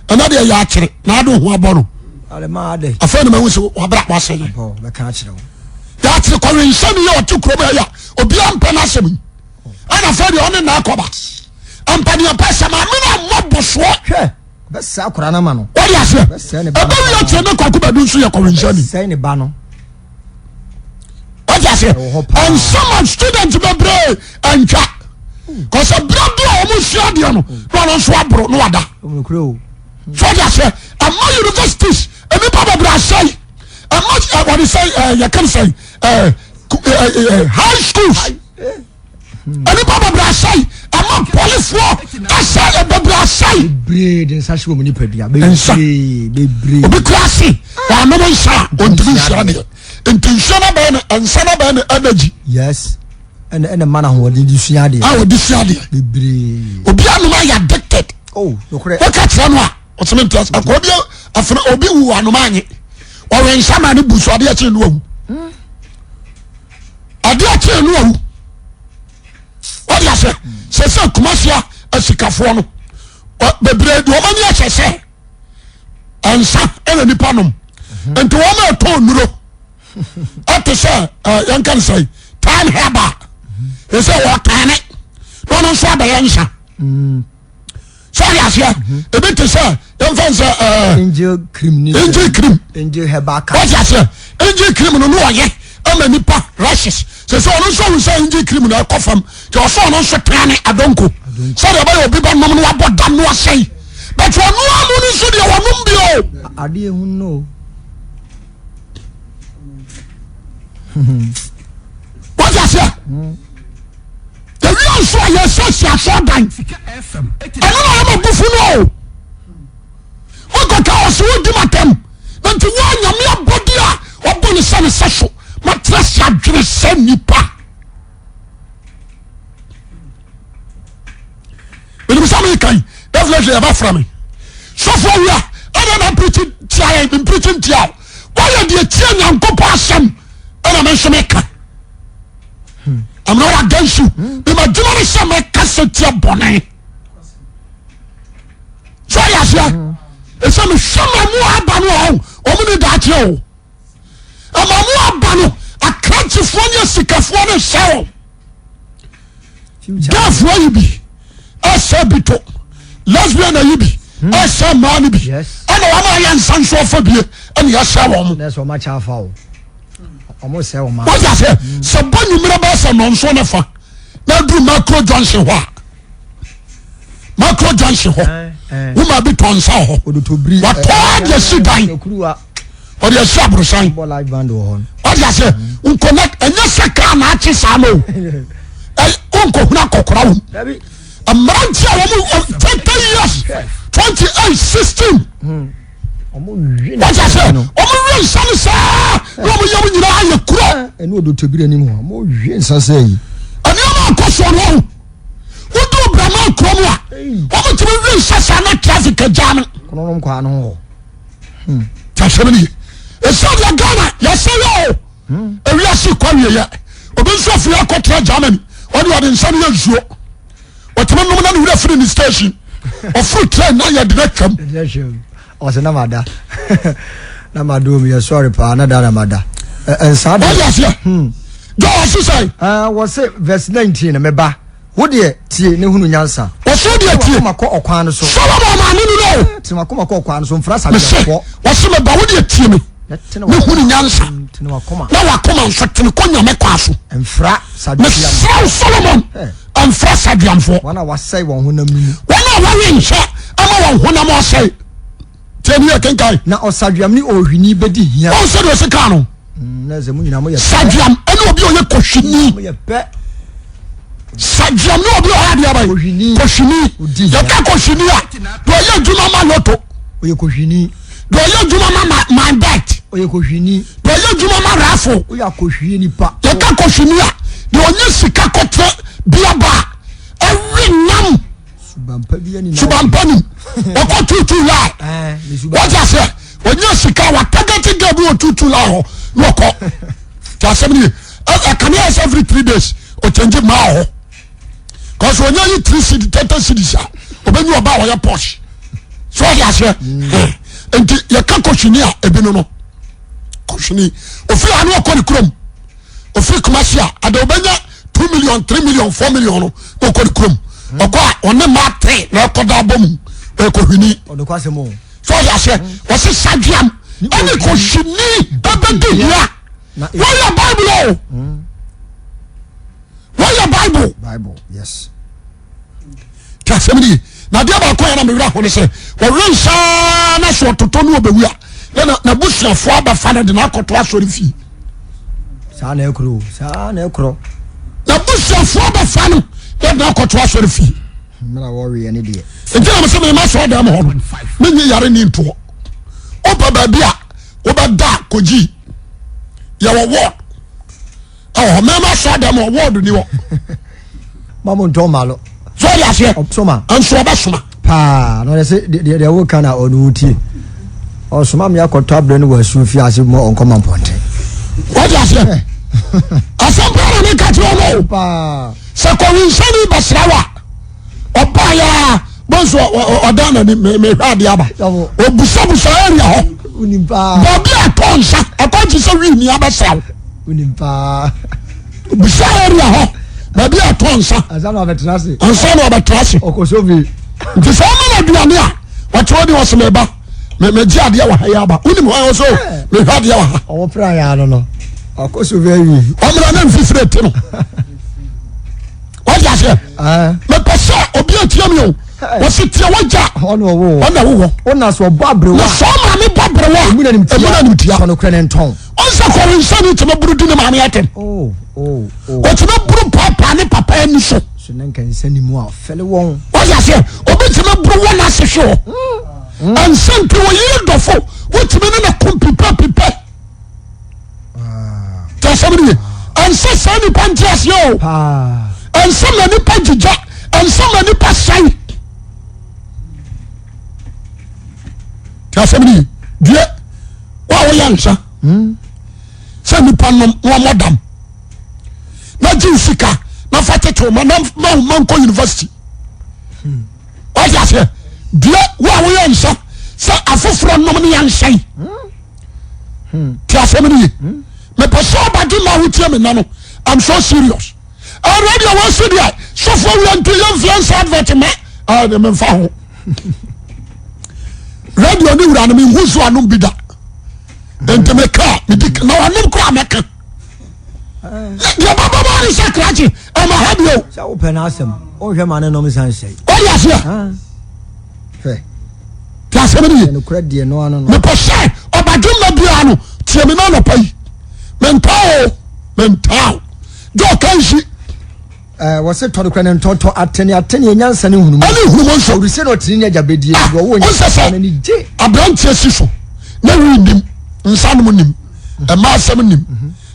[SPEAKER 2] ɛnɛ deɛ yɛ akyere na ade ho abɔ no afei na mahu sɛ wabra wasɛ yɛ yɛakyere kɔwe nsɛm yɛ ɔte kurom ɛyɛ obiara mpɛ no asɛm yi ɛna afei deɛ ɔne na akɔba mpaneɛpɛ sɛ maame no ammɔ bosoɔ wode aseɛ ɛbɛwi akyerɛ ne kwaku badu nso yɛ kɔwe nsɛm wọ́n ti ase nsɛm a student bebree ntwa kɔsɛ bere bi a wɔn sua adeɛ no na ɔno nso aboro na wada so wọ́n ti ase ɛma universities nnipa bebree asɛe ɛma wɔde sɛ yɛ kan sɛ ɛɛ high schools. Nnipa bebree asɛe ɛma pɔlifoɔ ɛsɛ bebree asɛe.
[SPEAKER 3] Bebree de nsa hyɛ wɔn nipadua.
[SPEAKER 2] Nsa
[SPEAKER 3] bebree.
[SPEAKER 2] Obi kura ase wɔanom nsa a ɔntumi nhyia deɛ nti nsuo no bɛyɛ no nsa no bɛyɛ no energy.
[SPEAKER 3] Yes ɛna ɛna mma no ahoɔden de sua adeɛ.
[SPEAKER 2] A ɔde sua adeɛ.
[SPEAKER 3] Bebree.
[SPEAKER 2] Obi anom ayɛ addicted.
[SPEAKER 3] Oh nokorɛ.
[SPEAKER 2] Woka kyerɛ no a ɔsɛmɛ nti ase akɔ obi afena obi wu anom anye ɔwɛ nsa ma ne bu so adeɛ kye no awu. Adeɛ kyee no awu wode asɛ sɛ sɛ kumasia asikafoɔ no. Bebree de wɔn ani ahyɛ sɛ nsa ɛna nipa nom nti wɔn a ɛtɔ nnuro ɛte sɛ yɛn ka sɛ time herbal ɛsɛ wɔtɛne na ɔno nso abɛyɛ nsa sɛ ɔde aseɛ ebi te sɛ yɛn fɛn sɛ
[SPEAKER 3] angel cream ni
[SPEAKER 2] angel cream
[SPEAKER 3] angel herbal cap
[SPEAKER 2] wɔte aseɛ angel cream no no ɔyɛ ama nipa rashes sɛ sɛ ɔno nso ahu sɛ angel cream no ɛkɔ fam nti ɔsɛ ɔno nso tɛne adonko sɛdeɛ ɛbɛyɛ obi bɛnom no wabɔ dam no asɛe but ɔno amu no nso deɛ wɔnom bio
[SPEAKER 3] adeɛ hu no
[SPEAKER 2] wɔte aseɛ yɛwia nso a yɛsɛ si asɔɔdan ɛno na yɛma bufu no o wokɔka wɔ sɛ wodi matam na nti woa nyame abɔde a ɔbɔ ne sɛ ne sɛ so matrɛ se adwene sɛ nnipa menim sɛ meka yi definitely yɛbɛfrɛ me sɔfo awia ɛna na mpirikyi tia yɛn mpirikyi ntia o wɔyɛ deɛ tia nyankopɔn asɛm ɛna me nso meka I'm not against you mema adwuma no sɛ mɛka sɛ tia bɔne so ɔyɛ aseɛ ɛsɛ mehwɛ ma mu aba no ɔho ɔmo ne daakye o ɛma mu aba no akrakyefoɔ ne asikafoɔ no hyɛ wɔn gayfoɔ yi bi ɛsɛ bi to lesbian ayi bi ɛsɛ mmaa no bi ɛna wɔn a yɛ nsa nso afa bie ɛna yɛsɛ wɔn mo. Wọ́n yà sẹ́ sɛ bɔ nyimire bɛyɛ sɛ nɔnso ne fa na aduru macro junction hɔ a macro junction hɔ wọ́n ma bi tɔn nsa hɔ wɔtɔ adi esi dan. Ɔde asi aborosan. Wate aseɛ? Nkɔnɛ ɛnyɛ sɛ kaa na akye saa no o. Nkɔhunu akɔkora wom. Mmeranteɛ a wɔn 30 years, 28, 16. Wate aseɛ? Wɔn wie nsa no saa na wɔn yam nyinaa ayɛ kuro.
[SPEAKER 3] Ɛne odotobiri anim hɔ. Wɔn wie nsa sɛ yi.
[SPEAKER 2] Nneɛma akɔ soɔ no ɔho. Wodu Brahma kurom a, wɔn tumi wie nsa saa na traffic agya no.
[SPEAKER 3] Kɔnɔnom kwaa no ho hɔ.
[SPEAKER 2] Hmm. Ti asɛm no ye. Ɛsɛ deɛ Ghana yɛsɛ yɛ o. Hmm. Ewiase kɔ awieɛ. Obi nso afiri akɔtena Germany. Ɔde ɔde nsa no yɛ nsuo. Ɔtumi nom na ne wura firi ne station. Ɔforo train na yɛde no atwam.
[SPEAKER 3] Ɔsɛ na mada. Na mada omi yɛ sɔre paa na da na mada. Nsa de.
[SPEAKER 2] Wɔde aseɛ. Hmm. Jɔ ɔsi sɛ.
[SPEAKER 3] Wɔse verse 19 meba. Wo deɛ, tie na hunu nyansa.
[SPEAKER 2] Wɔse wo deɛ tie.
[SPEAKER 3] Tene w'akoma kɔ ɔkwan no so.
[SPEAKER 2] Solomon maame no no.
[SPEAKER 3] Tene w'akoma kɔ ɔkwan no so, mfra sadweamfoɔ.
[SPEAKER 2] Mese, wɔse me ba, wo deɛ tie me.
[SPEAKER 3] Na tene
[SPEAKER 2] w'akoma. Hunu nyansa.
[SPEAKER 3] Tene w'akoma.
[SPEAKER 2] Na w'akoma nso tene kɔ Nyame kwan so.
[SPEAKER 3] Mfra sadweamfoɔ.
[SPEAKER 2] Mesrɛ wo Solomon, mfra sadweamfoɔ.
[SPEAKER 3] Wɔn a wɔasɛe wɔn honam no mu.
[SPEAKER 2] Wɔn a wɔwe nhyɛ ama wɔn honam asɛe. Tie ne yɛ kenkan.
[SPEAKER 3] Na ɔsadweam ne ɔhwini bɛdi hia.
[SPEAKER 2] Wɔn sɛ deɛ ɔsi kaa no.
[SPEAKER 3] Mm, na sɛ mo nyinaa mo yɛ pɛ.
[SPEAKER 2] Sadweam ɛne obi a ɔyɛ kɔhwini.
[SPEAKER 3] Mo yɛ pɛ.
[SPEAKER 2] Sadweam ne obi a ɔyɛ adeɛ aban.
[SPEAKER 3] Kɔhwini.
[SPEAKER 2] Kɔhwini.
[SPEAKER 3] Odi hia.
[SPEAKER 2] Yɛka kɔhwini a, deɛ ɔyɛ adwuma ma loto.
[SPEAKER 3] Ɔyɛ kɔhwini.
[SPEAKER 2] Deɛ ɔyɛ adwuma ma ma my bet.
[SPEAKER 3] Ɔyɛ kɔhwini.
[SPEAKER 2] Deɛ ɔyɛ adwuma ma rafo.
[SPEAKER 3] Ɔyɛ akɔhwie nipa.
[SPEAKER 2] Yɛka kɔhwini a, deɛ ɔnyɛ sika kɔtɛ biaba a ɛwe nam. Suban pa nim. Ɔkɔ tutu line. Wọ́n ti aseɛ ɔnyɛ sika wa target girl bi wɔ tutu line hɔ na ɔkɔ. Ti asɛm ni yɛ ɛkame ayɛ sɛ every 3 days ɔkyɛngye mmaa hɔ. Kɔsɔ ɔnyɛ yi 3 cedi 30 cedis a ɔbɛnyi ɔba a ɔyɛ posh. So ɔdi aseɛ nti yɛka kɔhwini a ebi no no kɔhwini ofiri ano ɔkɔ ne kurom ofiri Kumasi a ada ɔbɛnya. 2 million 3 million 4 million no na ɔkɔ ne kurom ɔkɔ a ɔne mmaa three na ɛkɔ da abɔ mu ɛkɔhwini so ɔyɛ aseɛ wɔsi sadweam ɛne kɔhwini ɛbɛdi hia wɔyɛ bible o wɔyɛ bible.
[SPEAKER 3] Bible yes.
[SPEAKER 2] Ti asɛm no ye. Na adeɛ baako a na me werɛ ho ne sɛ wɔwe nsaa na so ɔtotɔ ne ɔbɛwu a na n'abusuafoɔ abɛfa no de no akɔto asɔre fie.
[SPEAKER 3] Saa na ɛkorɔ saa na ɛkorɔ.
[SPEAKER 2] N'abusuafoɔ abɛfa no na de no akɔto asɔre fie.
[SPEAKER 3] Mmerɛ a wɔweɛ ne deɛ.
[SPEAKER 2] Nti na mesɛ mema sɔɔ dɛm hɔ no menye yare ne ntoɔ. Wopɛ baabi a wobɛda kɔgyi yɛwɔ ward. Ɛwɔ hɔ mɛma sɔ dɛm wɔ wɔɔdo ni hɔ.
[SPEAKER 3] Ma mo ntɔn ma no.
[SPEAKER 2] So ɔde aseɛ.
[SPEAKER 3] Ɔsoma.
[SPEAKER 2] Nso ɔbɛsoma.
[SPEAKER 3] Paa na ɔde sɛ deɛ deɛ woka na ɔno wotie. Ɔsoma me akɔtɔ abrɛ no wɔ asuo fi ase mɔ ɔnkɔ ma mpɔnten.
[SPEAKER 2] Wɔde aseɛ. Asɛm paa na meka kyerɛ ɔno o.
[SPEAKER 3] Paa.
[SPEAKER 2] Sɛ kɔwinsani bɛsra wa ɔbaa yɛ a bɔ. Wɔn nso ɔdan n'ani mehwɛ adeɛ aba. Obusabusa area hɔ. Baabi a tɔ nsa ɛkɔ nti sɛ wii ni abɛsra wo. Busa area hɔ baabi a tɔ nsa. Ansa na ɔbɛtena ase. Nti sɛ ɔma no aduane a ɔkyerɛ de ɔsɛ meba megye adeɛ wɔ ha yi aba. Wonim hɔ ɔsɛ mehwɛ adeɛ wɔ ha.
[SPEAKER 3] Ɔwɔ pra yɛ ano no. Ɔkɔ so bɛ wie.
[SPEAKER 2] Ɔmena ne mfifire te no. Wọ́n aseɛ. Mepɛ sɛ obi atie mi o. Wɔsi tie wagya.
[SPEAKER 3] Ɔna ɔwɔ.
[SPEAKER 2] Ɔna ɔwɔ.
[SPEAKER 3] Ɔna sɛ ɔbɔ aberewa.
[SPEAKER 2] Na sɛ ɔmaame bɔ aberewa.
[SPEAKER 3] Emu na nimtia.
[SPEAKER 2] Emu na nimtia.
[SPEAKER 3] Sɔ no korɛ ne ntɔn.
[SPEAKER 2] Ɔnsɛ kɔrɔnsɛn ni tɛmɛ buru di ne maame atɛm.
[SPEAKER 3] Oh, oh, oh.
[SPEAKER 2] Ɔtɛmɛ buru paapaa ne papa ani so.
[SPEAKER 3] So ne nka nsa ni mu a ɔfɛle wɔn.
[SPEAKER 2] Wɔsi aseɛ obi tɛmɛ buru wɔn ase hwɛ hɔ. Ɛnsɛ nti wɔyere dɔfo wotumi ne ne ko pipɛ pipɛ. Tí a sɛm ni yɛ ɛnsɛ saa nipa nti aseɛ o. Ɛnsɛ ma nipa gyigya ɛnsɛ ma nipa sɛn. Tí a sɛm ni yɛ due wo a woyɛ nsa sɛ nipa nom na wɔmmɔ dam na gye sika na fa tete wo ma na ma wo ma nkɔ university. Wọ́n ti aseɛ due wo a woyɛ nsa sɛ afoforɔ nom ne yɛn nsɛn. Ti asɛm no ye. Mepɛ sɛ ɔbadwe ma wotie me nna no. I'm so serious. Already a wɔasi deɛ sɔfo awia nti yɛmfie nsa advert ma ɛɛ memfa ho. Radio ne wura no mehu so anom bi da. Nti meka medi na wanom koraa mɛka. Deɛ bɛbɔ bɔ ne sɛ krakye ɛma ha bio.
[SPEAKER 3] Sɛ wopɛ n'asɛm wonhwɛ ma ne nom nsa nhyɛ.
[SPEAKER 2] Wode aseɛ.
[SPEAKER 3] Hwɛ.
[SPEAKER 2] Ti asɛm no ye.
[SPEAKER 3] Nokorɛ deɛ no ano no.
[SPEAKER 2] Mepɛ sɛ ɔbadwemma biara no tie me na anɔpa yi. Mentaa o, mentaa o. Gye ɔka nsi.
[SPEAKER 3] Ɛɛ wɔsi tɔ nokorɛ ne ntɔntɔ atɛne atɛne nyansa ne nhunumu.
[SPEAKER 2] Ɛne nhunumu nso.
[SPEAKER 3] Ɔresɛ na ɔtene ne agya bɛdie.
[SPEAKER 2] Ah,
[SPEAKER 3] Wɔwɔ
[SPEAKER 2] ɔnsɛ sɛ
[SPEAKER 3] nyansa n'ani gye.
[SPEAKER 2] aberanteɛ si so na wi nim nsa nom nim ɛma asɛm nim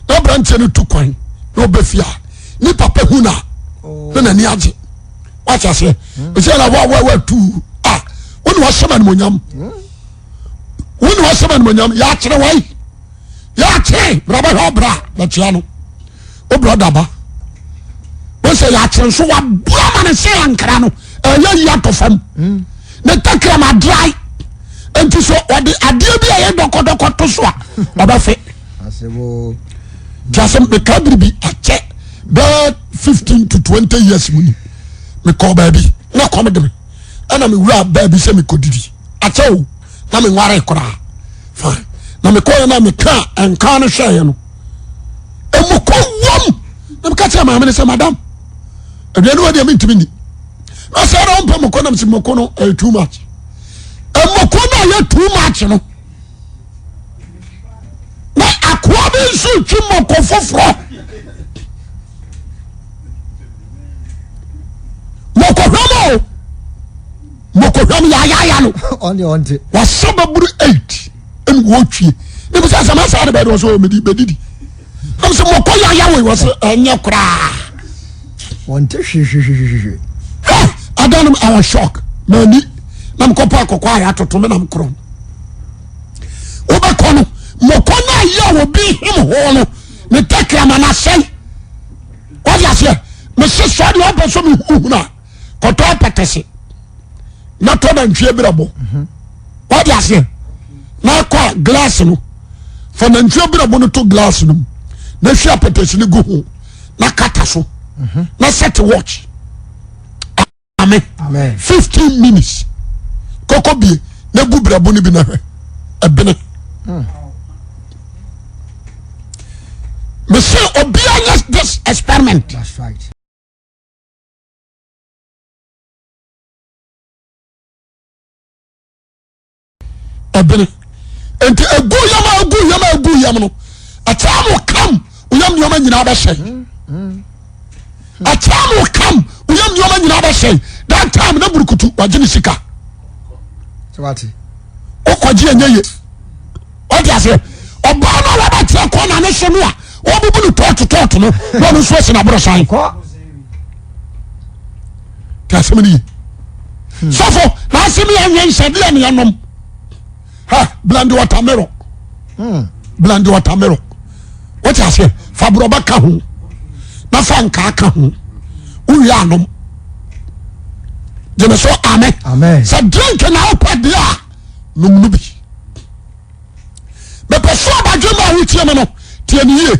[SPEAKER 2] na aberanteɛ no tu kwan na ɔbɛ fie a ne papa hu na na n'ani agye. Wate aseɛ? Ɛsɛ na wa wa wa tu a wo ne wahyɛ ma animonyam. Wo ne wahyɛ ma animonyam yɛakyerɛ wai yɛakyerɛ bra bɛhwɛ ɔbra bɛkyea no wo brɔda ba wo sɛ yɛakyerɛ nso waboa ma ne sɛ ankara no ɛyɛ yi atɔ fam ne tɛkrɛm adrae nti so ɔde adeɛ bi a ɛyɛ dɔkɔdɔkɔ to so a ɔbɛfe nti asɛm meka biribi akyɛ bɛɛ 15 to 20 years mu ni mekɔɔ baabi na kɔm de me ɛna mewura baabi sɛ mekɔdidi akyɛ o na menware koraa fine na mekɔɛ na meka nka no hwɛeɛ no ɛmukɔ wam na meka kyerɛ maame no sɛ madam aduane wɔ deɛ mentumi ni na sɛ ɛna wompɛ mokɔ nam sɛ moko no ɛyɛ too much ɛmoko no ɛyɛ too much no na akoa bi nso twi moko foforɔ mɔkɔhwɛm o mɔkɔhwɛm yayaya no wasɛ bɛboro 8 ɛne wɔtwie ne bisa sɛ masa de bɛde wɔ sɛ mede bɛdidi nam sɛ mɔkɔ yaya wei wɔ sɛ ɛnyɛ koraa
[SPEAKER 3] wɔnte hwehwehwehwehwe
[SPEAKER 2] ada nom awɔ shock mani na mekɔpɔ akɔkɔ a yɛatoto me nam korɔ wobɛkɔ no mɔkɔ no ayɛ a wɔbi hem ho no ne tɛkrɛma no asɛe wode aseɛ mese sɛ deɛ ɔpɛ sɛ mehuhunu a kɔtɔ apɛtɛse na tɔ nantwie berɛbɔ wode aseɛ na kɔ a glass no fa nantwie berɛbɔ no to glass no mu na hwie apɛtɛse no gu ho na kata so na set watch Amen. 15 minutes. Kɔkɔ bie na gu brɛbo no bi na hwɛ. Ɛbene. Mese obia nyɛ this experiment.
[SPEAKER 3] That's right.
[SPEAKER 2] Ɛbene. Nti egu yam a egu yam a egu yam no. Ɛkyɛ mo kam oyam nneɛma nyinaa bɛhyɛ. Ɛkyɛ mo kam oyam nneɛma nyinaa bɛhyɛ. That time na burukutu wagye ne sika. Wokɔgye ɛnyɛ ye. Wate aseɛ? Ɔbaa no a wabɛkyerɛ kɔ na ne so no a wɔbubu no tɔɔto tɔɔto no na ɔno nso asi n'aborosan. Te asɛm no ye. Sɔfo na asɛm yɛ anwɛ nsɛdeɛ ne yɛnom. Ha blend watermelon. Blend watermelon. Wate aseɛ? Fa borɔba ka ho na fa nkaa ka ho. Wowie anom. Gyeme so amen.
[SPEAKER 3] Amen.
[SPEAKER 2] Sɛ drink na wopɛ deɛ a nom no bi. Mepɛ so abadwe ma a wotie me no tie ne yie.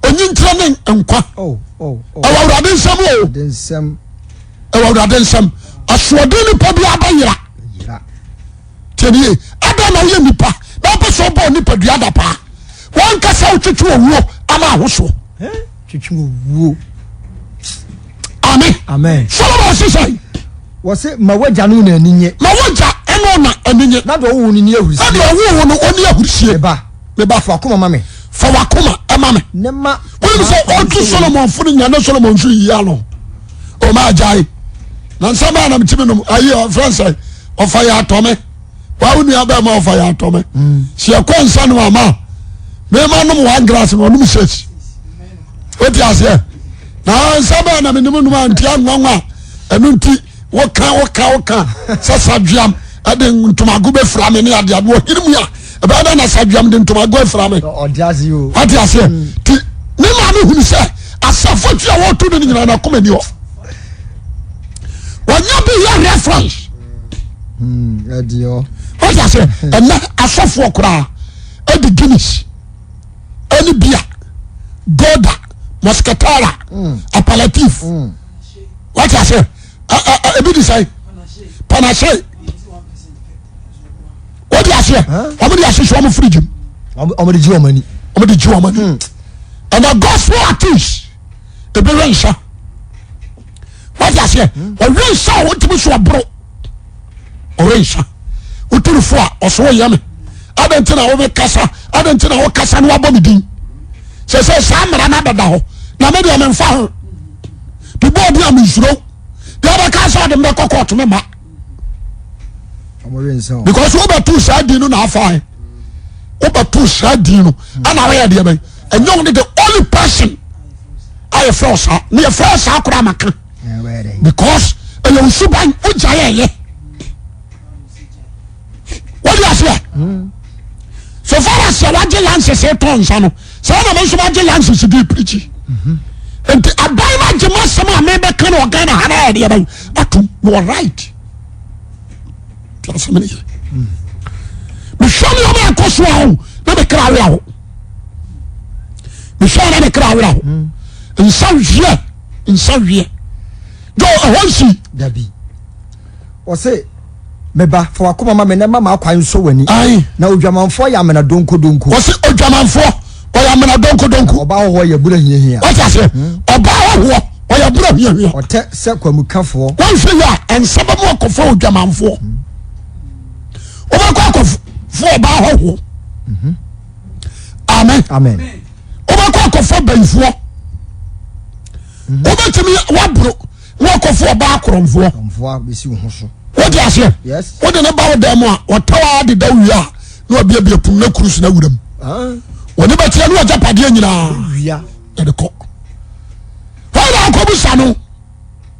[SPEAKER 2] Onyinkyerɛ ne nkwa.
[SPEAKER 3] Oh, oh, oh.
[SPEAKER 2] Ɛwɔ Awurade nsɛm o.
[SPEAKER 3] Ade nsɛm.
[SPEAKER 2] Ɛwɔ Awurade nsɛm. Asoɔden nipa bi abɛyera.
[SPEAKER 3] Yera.
[SPEAKER 2] Tie ne yie. Adɛn na woyɛ nipa na wopɛ sɛ wobɔ nipadua da paa. Wankasa wotwetwe owuo ama ahosoɔ.
[SPEAKER 3] Twetwe owuo.
[SPEAKER 2] Amen.
[SPEAKER 3] Amen.
[SPEAKER 2] Solomon sisɛ.
[SPEAKER 3] Wɔse ma wagya no na ani nye.
[SPEAKER 2] Ma wagya ɛno na ani nye.
[SPEAKER 3] Na deɛ ɔwo no ni ahurisie.
[SPEAKER 2] Na deɛ ɔwo no ɔni ahurisie.
[SPEAKER 3] Meba.
[SPEAKER 2] Meba.
[SPEAKER 3] Fa wakoma ma me.
[SPEAKER 2] Fa wakoma ɛma me.
[SPEAKER 3] Ne ma.
[SPEAKER 2] Wọ́n sɛ ɔtu Solomon fo no nya ne Solomon nso yi ano. Ɔma agyae. Na nsɛm a na metumi nom ayi ɔfrɛ sɛ ɔfa yɛ atɔ me. Wa wo nua bɛɛ ma ɔfa yɛ atɔ me. Sɛ yɛkɔ nsa nom ama mema nom one glass na ɔnom six. O ti aseɛ. Na nsa bɛɛ na menim nom a ntia nwanwa ɛno nti woka woka woka sɛ sadweam ɛde ntomago bɛfira me ne adeade wɔ hene mu a ɛbɛyɛ dɛ na sadweam de ntomago afira me wate aseɛ mm. nti ne maame hunu sɛ asafo tu a wɔto no no nyinaa nakoma ni hɔ wɔnya bi yɛ reference
[SPEAKER 3] hmm,
[SPEAKER 2] wate aseɛ ɛnɛ asɔfoɔ koraa ɛde Guinness ɛne bia goda moscatara mm. apalatif mm. wate aseɛ ebi di sɛn panase wode aseɛ wɔn de ahyehyɛ wɔn firiji mu
[SPEAKER 3] wɔn de gye wɔn ani
[SPEAKER 2] wɔn de gye wɔn ani hmm. ɛna gospel artist ebi wɛ nsa wate aseɛ ɔwɛ hmm. nsa a wɔntumi so ɔboro ɔwɛ nsa woturu fo a ɔso ɔyɛ me adɛn nti na wobɛkasa adɛn nti na wokasa na wabɔ me din sɛ sɛ saa mmara no abɛda hɔ na me deɛ memfa ho bibɔ obi a mensuro deɛ wobɛka sɛ ɔde mbɛkɔ kɔɔto me ma because wobɛto saa din no na afa wobɛto saa din no ɛna woyɛ deɛ bɛn ɛnyɛ wo ne the only person a yɛfrɛ wo saa ne yɛfrɛ wo saa koraa maka because ɛyɛ wo suban wogya yɛ ɛyɛ wode aseɛ so far as sɛ wagye lances tɔ nsa no saa na me nso magye lances di pirikyi nti aban no agye m'asɛm a mebɛka no ɔghana ha no ayɛ deɛ bɛn atom mewɔ right nti asɛm no yɛ mehwɛ nneɛma ɛkɔ so a o na mekra awerɛ ho mehwɛ na mekra awerɛ ho nsa hwiɛ nsa hwiɛ jɔ ɛhɔ nsi
[SPEAKER 3] dabi Ɔse, Me ba, fa w'akoma ma me na mma m'akwan nsɔ w'ani.
[SPEAKER 2] Ae.
[SPEAKER 3] Na odwamanfoɔ yɛ amena donkodonko.
[SPEAKER 2] Ɔse odwamanfoɔ ɔyɛ amena donkodonko.
[SPEAKER 3] Na ɔbaa hɔhoɔ yɛ abura hiahia.
[SPEAKER 2] Wate aseɛ? Ɔbaa hɔhoɔ ɔyɛ abura hiahia.
[SPEAKER 3] Ɔtɛ sɛ kwamukafoɔ.
[SPEAKER 2] Wɔnhwɛ yie a, nsa bɛmu akɔfa odwamanfoɔ. Wobɛkɔ akɔfa ɔbaa hɔhoɔ. Amen.
[SPEAKER 3] Amen.
[SPEAKER 2] Wobɛkɔ akɔfa bayifoɔ. Wobɛtumi waboro. na wakɔfo ɔbaa korɔmfoɔ wode aseɛ wode ne ba wo dan mu a ɔtɛw a deda wie a na wabiabia pum na kuru so na wura mu ah. wɔne bɛteɛ ne wagya padeɛ nyinaa yɛde kɔ hɔ na akɔbusa no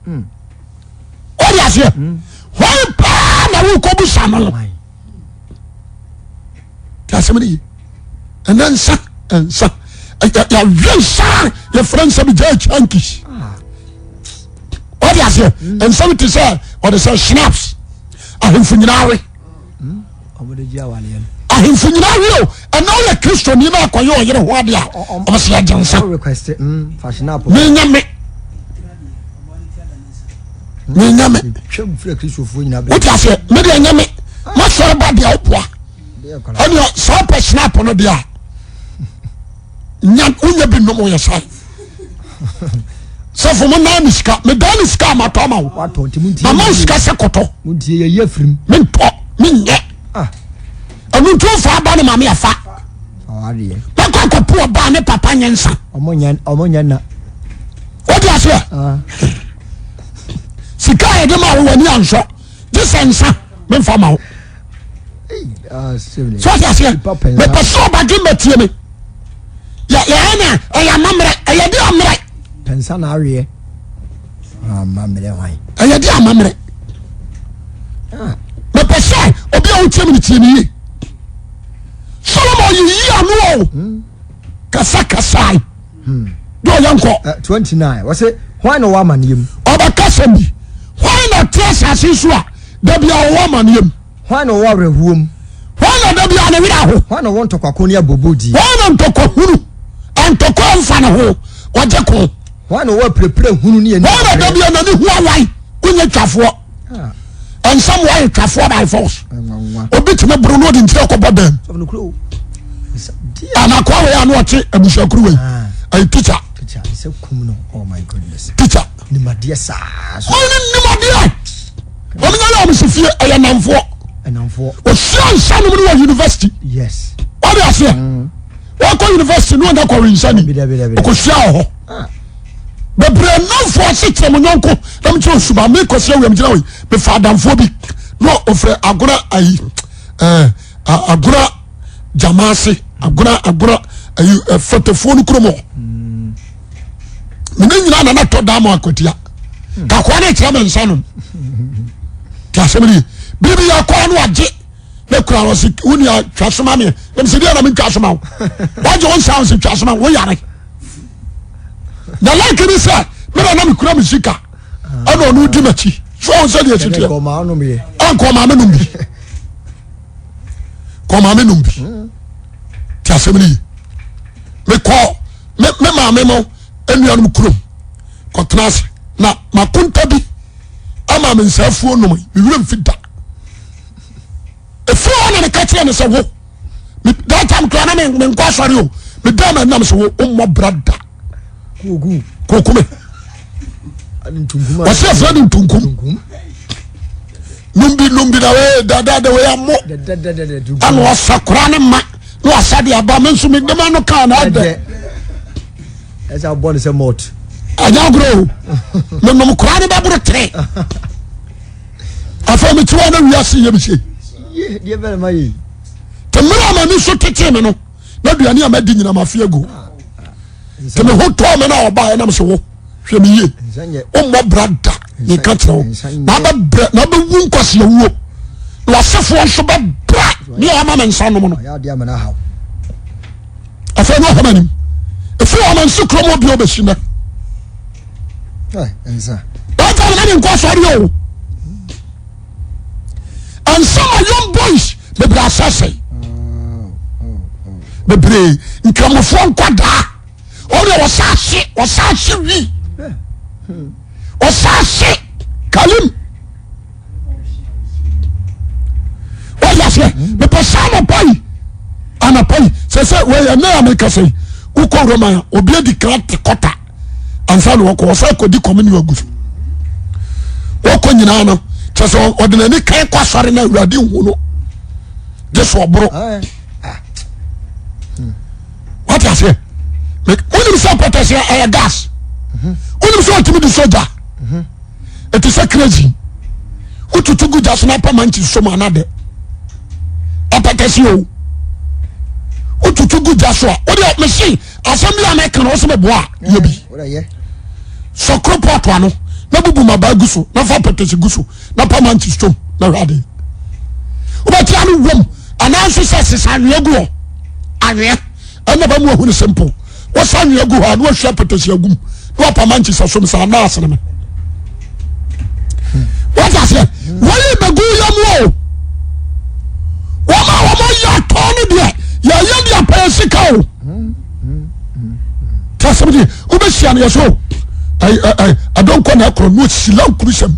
[SPEAKER 2] hmm. wode aseɛ hmm. hɔ paa na wokɔbusa no ti asɛm no ye ɛnɛ nsa nsa yɛawe nsa yɛfrɛ nsa bi gyaa chankis ɔde aseɛ nsa bi te sɛ ɔde sɛ snaps ahemfo nyinaa we ahemfo nyinaa we o ɛnɛ woyɛ kristoni na akɔyɛ ɔyere ho ade a ɔbɛsɛ yɛgye nsa menya me menya me wote aseɛ medeɛ nyɛ me masɔre ba deɛ woboa ɛnea sɛ wopɛ snap no deɛ a nya wonya bi nom woyɛ sae sɛfo mo naa ne sika medaa ne sika amatɔ ama wo mama wo sika sɛ kɔtɔ mentɔ menyɛ ah. ɛno nti wofa aba no maame afa bɛkɔ akɔpo ɔbaa ne papa nyɛ nsa wode aseɛ ah. sika a yɛde ma wo w'ani ansɔ gye sɛ nsa memfa ma wo so ɔte aseɛ mepɛ sɛ ɔbadwe mmatie me yɛyɛ na ɛyɛ amammerɛ ɛyɛ de ammerɛ
[SPEAKER 3] pɛnsa na aweɛ amammerɛ hwan
[SPEAKER 2] ɛyɛ de amammerɛ ah. mepɛ sɛ obi a wotie me no tie me yie Solomon yiyi ano o hmm. kasakasae hmm. dɛ ɔyɛ nkɔ
[SPEAKER 3] 29 wɔse hwan na ɔwɔ amanneɛ mu
[SPEAKER 2] ɔbɛkasa bi hwan Hwan na ɔte asase so a da bi a ɔwɔ amaneɛ mu?
[SPEAKER 3] Hwan na ɔwɔ awerɛhoɔ mu?
[SPEAKER 2] Hwan na da bi a ne werɛ aho?
[SPEAKER 3] Hwan na ɔwɔ ntɔkwako ne abobodie?
[SPEAKER 2] Hwan na ntɔkwa hunu, ntɔkwa mfa ne ho, ɔgye ko?
[SPEAKER 3] Hwan na ɔwɔ apirapira hunu ne ani
[SPEAKER 2] Hwan na da bi a n'ani ho awae, wonyɛ twafoɔ?
[SPEAKER 3] Ah.
[SPEAKER 2] Nsɛm wɔayɛ twafoɔ by force. Obi tumi boro na ɔde ntiri akɔbɔ dɛm. Anakoa wei a na ɔte abusuakuru wei,
[SPEAKER 3] ah.
[SPEAKER 2] ɛyɛ teacher.
[SPEAKER 3] Oh
[SPEAKER 2] Teacher.
[SPEAKER 3] Nimadeɛ saa.
[SPEAKER 2] Wɔn ne nimadeɛ. Wɔn nyɛ yɛ wɔn si fie ɛyɛ namfoɔ.
[SPEAKER 3] Ɛnamfoɔ.
[SPEAKER 2] Osua nsa nom no wɔ university.
[SPEAKER 3] Yes.
[SPEAKER 2] Wɔde aseɛ. Mm. Wɔkɔ university no ɔnyɛ kɔwe nsa ni. Ɔkɔsua wɔ hɔ.
[SPEAKER 3] Ah.
[SPEAKER 2] Bebree namfoɔ se kyerɛ mo nyɔnko na mo kyerɛ osuba mi kɔsi awia mi gyina hɔ yi mefa adamfoɔ bi na ofrɛ agona ayi ɛɛ agona gyamaase agona agona ayi ɛfɛtɛfoɔ no kurom hɔ. Mm. Mene nyinaa na natɔ dan mu akwatia kakoa no kyerɛ me nsa nom te asɛm no ye biribi yɛ kɔa no agye ne kura wɔ se wo nua twa soma me na mesɛ deɛ na mentwa soma wo wagye wo nsa wo se twa soma wo yare na like ne sɛ mena na mekura me sika ɛna ɔno di m'akyi so ɔho sɛ deɛ siteɛ ɛnkɔ ɔma me nom bi kɔ ɔma me nom bi te asɛm no ye mekɔ me me maame no nuanom kurom kɔtena ase na makonta bi ama me nsaafuo nom me werɛ mfi da ɛfiri hɔ na meka kyerɛ no sɛ wo that time koraa na menkɔ asɔre o meda ma nam sɛ wo wommɔ bra da kooku me wɔsɛ ɛfrɛ no ntunkum numbi numbi na wei dadaada wei ammo ɛna ɔsa koraa ne ma na wasa de aba me nso mede ma no kaa na ɛdɛ
[SPEAKER 3] ɛsɛ abɔ ne sɛ mɔt
[SPEAKER 2] ɛnyɛ agorɔ o menom koraa ne bɛboro tere afei mete hɔ na wiase yɛ me sei te mmerɛ a m'ani so tetee me no na aduane a madi nyina mafe agu te me ho tɔɔ me no a ɔbaeɛ nam sɛ wo hwɛ me yie wommɔ bra da meka kyerɛ wo na bɛbrɛ na bɛwu nkwasiawuo na wasefoɔ nso bɛbrɛ ne a ɔma me nsa nom no afei ne ɔhɔ m'anim ɛfiri ɔma nsi kurom obi ɔbɛsi nɛ bɛta no na menkɔ asɔre o ɛnsa ma young boys bebree asɛsɛe bebree nkramofoɔ nkwadaa ɔde ɔsaase ɔsaase wi ɔsaase kalim wɔyɛ aseɛ mepɛ sɛ anɔpa yi anɔpa yi sɛ sɛ wɔyɛ ne a meka sɛ wokɔ roma a obi adi kra te kɔta ansa na wɔkɔ ɔsɛ kɔdi kɔmini agu so wɔkɔ nyinaa no kyɛ sɛ ɔde n'ani kan kɔ asɔre no awurade hu no gye so ɔboro wate aseɛ wonim sɛ pɔtɛseɛ ɛyɛ gas wonim sɛ ɔtumi de sogya ɛte sɛ crazy wotutu gu gya so na apama nkyi so mu anadɛ apɛtɛseɛ o wotutu gu gya so a wode mese asɛm bi a mɛka no wo sɛ meboa a yɛ bi sɔ koro pɔt ano na bubu ma baa gu so na fa pɛtɛsi gu so na pa manti som na hwɛ ade wobɛtia no wom anaa nso sɛ sesa anwea gu hɔ anwea ɛna ba mu ahu ne simple wɔsa anwea gu hɔ a na wɔahwia pɛtɛsi agum na wapa manti sɛ som sɛ anaa asene me wọ́n ti aseɛ wọ́n yi bɛgu yam o wɔn a wɔn yɛ atɔ no deɛ yɛyɛ deɛ pɛɛ sika o. tí a sɛm di wobɛhyia no yɛ so ɛdɔnkɔ na ɛkorɔ no ɔsi land cruiser mu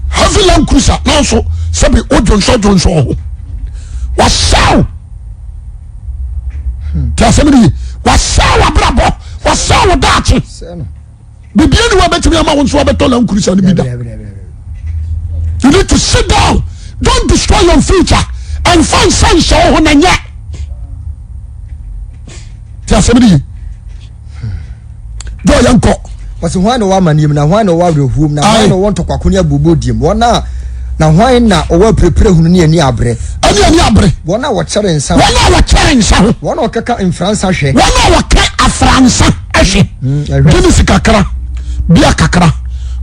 [SPEAKER 2] heavy land cruiser nanso sɛbi wodwonsɔ dwonsɔ ho wasɛw tí a sɛm di wasɛw wabrabɔ wasɛw wo daakye. Bibia ni wa bɛtumi ama wo nso wabɛtɔ land cruiser no bi da. You need to sit down. Don't destroy your future. Ɛnfa nsa nhyɛ wo ho na nyɛ. Ti asɛm ni ye. Jɔ yɛn kɔ.
[SPEAKER 3] Wɔsi hwan na ɔwɔ amaneɛ mu na hwan na ɔwɔ awerɛhoɔ mu na hwan na ɔwɔ ntɔkwako ne abooboo mu wɔn a na hwan na ɔwɔ apirapira hunu ne ani abrɛ.
[SPEAKER 2] Ɛne ani abrɛ.
[SPEAKER 3] Wɔn a wɔkyɛre nsa ho.
[SPEAKER 2] Wɔn a wɔkyɛre nsa ho.
[SPEAKER 3] Wɔn a wɔkeka mfransa hwɛ.
[SPEAKER 2] Wɔn a wɔka afransa hwɛ.
[SPEAKER 3] Mm,
[SPEAKER 2] Guinness kakra bia kakra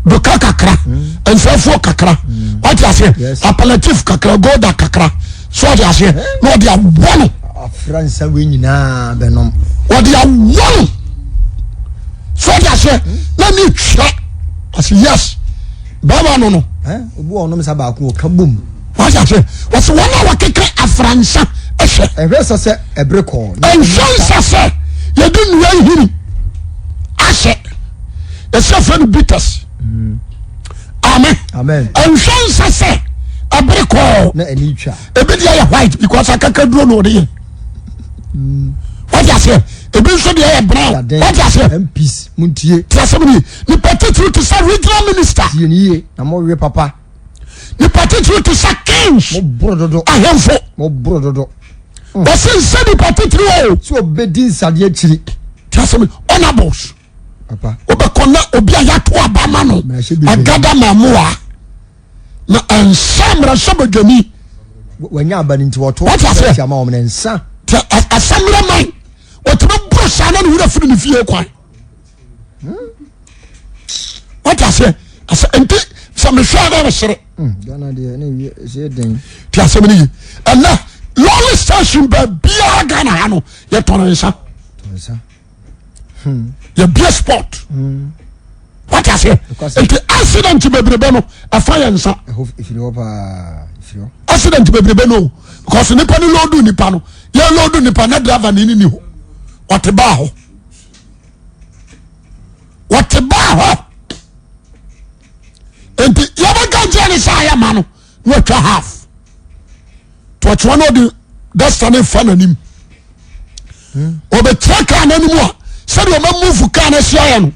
[SPEAKER 2] doka kakra mm. nsafuo kakra mm. wate aseɛ apalatif kakra golda kakra so wate aseɛ na ɔde awɔ no
[SPEAKER 3] afra nsa wei nyinaa bɛnom
[SPEAKER 2] ɔde awɔ no so wate aseɛ na ne twa ɔse yes. Bɛrima no no.
[SPEAKER 3] Obi wɔ ɔnom nsa baako ɔka bom.
[SPEAKER 2] Wọ́n ṣe wɔsi wɔn a wɔkeka afransa hwɛ.
[SPEAKER 3] Ɛhwɛ nsa sɛ ɛbere kɔɔ.
[SPEAKER 2] Ɛnhwɛ nsa sɛ yɛde nnua nhini ahyɛ yɛsɛ fɛ no bitters. Mm. Amen.
[SPEAKER 3] Amen.
[SPEAKER 2] Ɛnhwɛ nsa sɛ ɛbere kɔɔ.
[SPEAKER 3] Na ɛni twa.
[SPEAKER 2] Ebi deɛ yɛ white because akakaduro na ɔde yɛ.
[SPEAKER 3] Mm.
[SPEAKER 2] Wọ́n ti aseɛ ebi nso deɛ yɛ brown. Wọ́n ti aseɛ.
[SPEAKER 3] MPs muntie.
[SPEAKER 2] Ti asɛm ni nipa titiri ti sɛ regional minister.
[SPEAKER 3] Tie ni yie na mo we papa.
[SPEAKER 2] Nipa titiri ti sɛ kings.
[SPEAKER 3] Mo boro dodo.
[SPEAKER 2] Ahemfo.
[SPEAKER 3] Mo boro dodo.
[SPEAKER 2] Wɔsi nsɛ nipa titiri o.
[SPEAKER 3] Sɛ obedi nsadeɛ akyiri.
[SPEAKER 2] Ti asɛm ni honourables.
[SPEAKER 3] Papa.
[SPEAKER 2] Wobɛkɔ na obi a yato aba ma no. Agada ma mmoa. Na nsa mmarahyɛ badwani.
[SPEAKER 3] Wanya aba no nti wɔto.
[SPEAKER 2] Wɔte aseɛ.
[SPEAKER 3] Ti ama wɔn nsa.
[SPEAKER 2] Ti asamira man wɔtumi boro saa na ne wura firi ne fie kwan. Wɔte aseɛ asɛ nti sɛ mehwɛ a na mesere.
[SPEAKER 3] Hmm,
[SPEAKER 2] Ti asɛm no yi ɛnɛ lɔri station baabiara Ghana ha no yɛtɔn nsa. Yɛbie sport. Wate aseɛ nti accident bebrebe no ɛfa yɛ nsa accident bebrebe no because nipa no loodu nipa no yɛ loodu nipa na driver ni ni hɔ wɔte baa hɔ wɔte baa hɔ nti yɛbɛka nkyɛn ne sɛ ayɛ ma no na watwa half tɔkyewa no ɔde dasta no fa n'anim ɔbɛtira kaa n'anim a sɛdeɛ ɔbɛ move kaa no ahyia yɛ no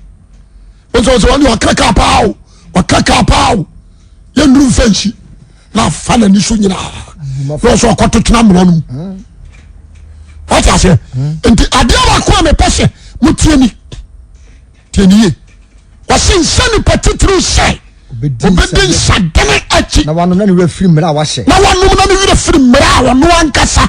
[SPEAKER 2] nso sɛ ɔne ɔka kaa paa o ɔka kaa paa o yɛnnuru mfa nkyi na afa n'ani so nyinaa na ɔsɛ ɔkɔto tena mmena no mu wate aseɛ nti adeɛ baako a mepɛ sɛ motie ni Tie ne yie. Wɔsi nsɛ nipa titiriw sɛ obedi nsadene akyi.
[SPEAKER 3] Na wanom na ne werɛ firi mmara a wahyɛ.
[SPEAKER 2] Na wanom na ne werɛ firi mmara a ɔno ankasa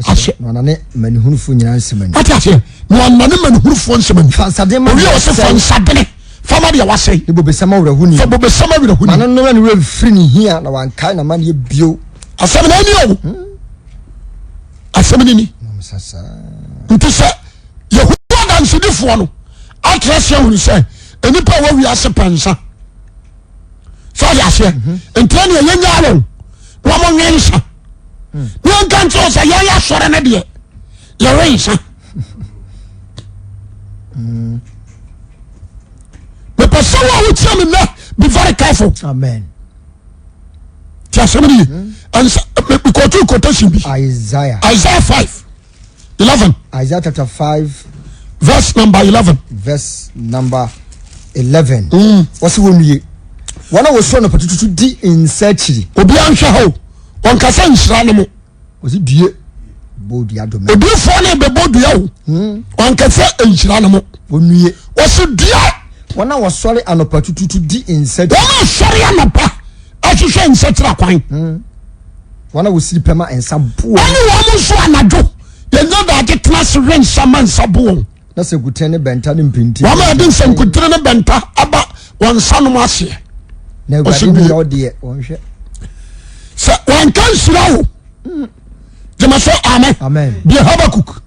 [SPEAKER 2] ahyɛ.
[SPEAKER 3] Na ɔnane mmanehunufoɔ nyinaa nsɛm ani.
[SPEAKER 2] Wate aseɛ? Na ɔnane mmanehunufoɔ nsɛm ani.
[SPEAKER 3] Fa nsadene ma
[SPEAKER 2] deɛ wasɛe. Fa nsadene fa ma deɛ wasɛe.
[SPEAKER 3] Ne bobesa ma werɛhoni.
[SPEAKER 2] Fa bobesa ma werɛhoni.
[SPEAKER 3] Ma no nom na ne werɛ mfiri ne hia na wankae n'amanneɛ bio.
[SPEAKER 2] Asɛm na ɛni o. Hmm. Asɛm ni ni. Nti sɛ Yehowa Adansedifoɔ no atra ase ahunu sɛ nnipa a wɔwi ase pɛ nsa sɛ ɔde aseɛ mhm. nti ɛne ɛyɛ nyaa wɔn na wɔn nwe nsa mm. ne yɛn nka nkyɛn sɛ yɛn yɛ asɔre no deɛ yɛwe nsa mm. mepɛ sɛ wo a wotia me nnɛ be very careful
[SPEAKER 3] amen
[SPEAKER 2] ti asɛm no ye ɛnsa mekɔtu quotation bi
[SPEAKER 3] Isaiah
[SPEAKER 2] Isaiah 5 11.
[SPEAKER 3] Isaiah chapter 5
[SPEAKER 2] verse number 11.
[SPEAKER 3] Verse number 11. Mm. Wɔsi wɔn nue. Wɔn a wɔsoro anɔpa tututu di nsa akyiri.
[SPEAKER 2] Obiara nhwɛ ha o. Wɔn kasa nhyira ne mo.
[SPEAKER 3] Wɔsi due bɔ dua dome.
[SPEAKER 2] Odiifoɔ ne bɛbɔ dua o. Hmm. Wɔn kasa nhyira ne mo.
[SPEAKER 3] Wɔn nue.
[SPEAKER 2] Wɔsi dua.
[SPEAKER 3] Wɔn a wɔsɔre anɔpa tututu di nsa akyiri.
[SPEAKER 2] Wɔn a wɔsɔre anɔpa ahwehwɛ nsa kyerɛ kwan.
[SPEAKER 3] Hmm. Wɔn a wɔsiri pɛ ma nsa bo wɔn.
[SPEAKER 2] Ɛne wɔn nso anadwo yɛnya daagye tena ase we nsa ma nsa bo wɔn.
[SPEAKER 3] Na sankutene ne bɛnta ne mpintin.
[SPEAKER 2] Wɔn a yɛde nsankutene ne bɛnta aba wɔn nsa nom aseɛ.
[SPEAKER 3] Na Awurade hu yɛ ɔdeɛ wɔnhwɛ.
[SPEAKER 2] Sɛ wɔnka nhyira o. Gyeme so amen.
[SPEAKER 3] Amen.
[SPEAKER 2] Deɛ Habakuk.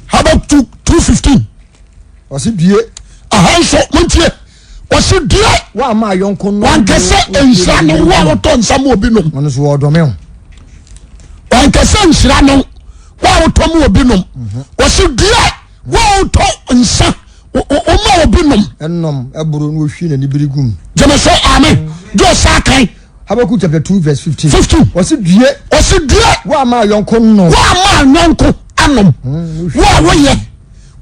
[SPEAKER 2] Habakuk 2:15.
[SPEAKER 3] Ɔsi due.
[SPEAKER 2] Aha nso montie. Ɔsi due.
[SPEAKER 3] Wamma ayɔnko nom.
[SPEAKER 2] Wankɛsɛ nhyira ne wo a wotɔ nsa ma obi nom.
[SPEAKER 3] Ɔno nso wɔdɔme ho.
[SPEAKER 2] Wankɛsɛ nhyira ne wo a wotɔ ma obi nom. Ɔsi due wo a wotɔ nsa woma obi nom.
[SPEAKER 3] Ɛnom ɛboro na ohwie n'ani biri gum.
[SPEAKER 2] Gyeme so amen. Gye ɔsa kan.
[SPEAKER 3] Habakkuk chapter 2 verse 15.
[SPEAKER 2] 15.
[SPEAKER 3] Ɔsi due.
[SPEAKER 2] Ɔsi due.
[SPEAKER 3] Wo a ma ayɔnko nom.
[SPEAKER 2] Wo a ma ayɔnko anom. Wo a woyɛ.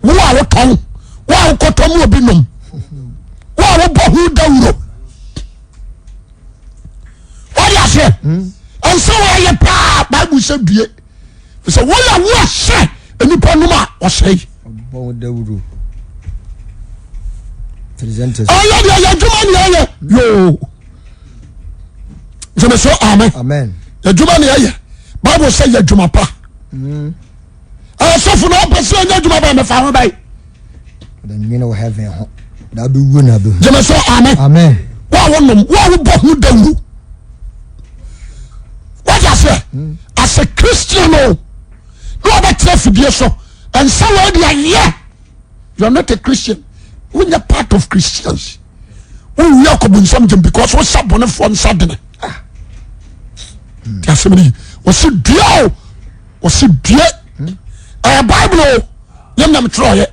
[SPEAKER 2] Wo a wotɔn. Wo a wokɔtɔ mu obi nom. Wo a wobɔ ho dawuro. Wode aseɛ. Ɛnsɛ wɔayɛ paa Bible sɛ due. Sɛ woyɛ wo a sɛ nnipa nom a ɔsɛe. Ɛyɛ deɛ yɛ adwuma ne ɛyɛ yoo. Gyeme so amen. Adwuma ne ɛyɛ. Bible sɛ yɛ adwuma pa. Mm. Ɛsɔfo na ɔpɛ sɛ ɛnyɛ adwuma bɛn mɛfa ho bɛn. Gyeme so amen. Wo a wonom, wo a wobɔ ho dawuro. Wọ́n aseɛ hmm. as a Christian o na wabɛtena afidie so nsa wɔ adi ayɛ you are not a Christian wonyɛ part of Christians. Wowie akɔ bonsam gyem because wohyɛ bɔnefoɔ nsa dene. Ti asɛm no yi. Wɔsi dua o. Wɔsi due. Ɛyɛ Bible o. Yɛm na metwerɛeɛ.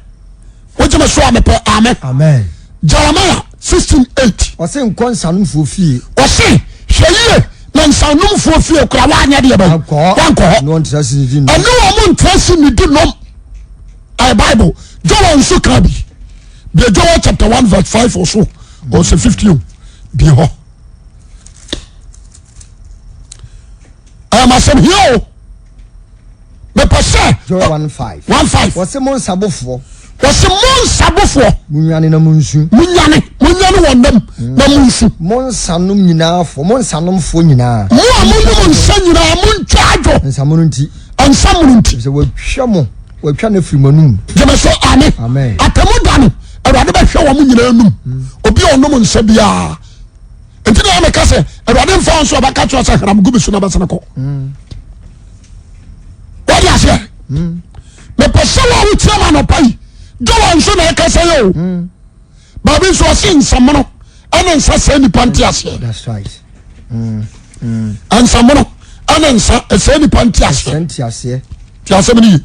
[SPEAKER 2] Wogye me so a mepɛ amen.
[SPEAKER 3] Amen.
[SPEAKER 2] Jeremiah 16:8.
[SPEAKER 3] Ɔse nkɔ nsanomfoɔ fie.
[SPEAKER 2] Ɔse hwɛ yie na nsanomfoɔ fie kora woanyɛ deɛ bɛn.
[SPEAKER 3] Wankɔ.
[SPEAKER 2] Wankɔ hɔ.
[SPEAKER 3] Ɛne wɔn ntra se nidi nom.
[SPEAKER 2] Ɛne wɔn ntra se nidi nom. Ɛyɛ Bible. Joel nso ka bi. Bie Joel chapter 1 verse 5 or so. Or sɛ 15. Bie hɔ. Ɛyɛ masɛm hia o. Mepɛ sɛ.
[SPEAKER 3] Joel 1 5.
[SPEAKER 2] 1 5.
[SPEAKER 3] Wɔse mo nsabofoɔ.
[SPEAKER 2] Wɔse mo nsabofoɔ.
[SPEAKER 3] Monwane na monsu.
[SPEAKER 2] Monwane, monwane wɔ nnam na monsu.
[SPEAKER 3] Mo nsanom nyinaa foɔ, mo nsanomfoɔ nyinaa.
[SPEAKER 2] Mo a monom nsa nyinaa, montwa adwo.
[SPEAKER 3] Nsamono nti.
[SPEAKER 2] Nsamono nti.
[SPEAKER 3] Sɛ wɔatwa mo, wɔatwa no afiri mo anum.
[SPEAKER 2] Gyeme so ame.
[SPEAKER 3] Amen.
[SPEAKER 2] Atemu da no, Awurade bɛhwɛ wɔn nyinaa anum. Obi a ɔnom nsa biara. Nti na meka sɛ Awurade mfa wɔn so ɔbɛka kyerɛ sɛ hram gu me so na bɛsene kɔ. Wɔde aseɛ. Mepɛ sɛ wo a wotie ma anɔpa yi Joel nso na ɛkasa yɛ o. Baabi nso ɔse nsamono ɛne nsa sɛ nipa nte aseɛ.
[SPEAKER 3] That's right.
[SPEAKER 2] Nsamono ɛne nsa ɛsɛ nipa nte aseɛ.
[SPEAKER 3] Nte aseɛ.
[SPEAKER 2] Te asɛm no yi.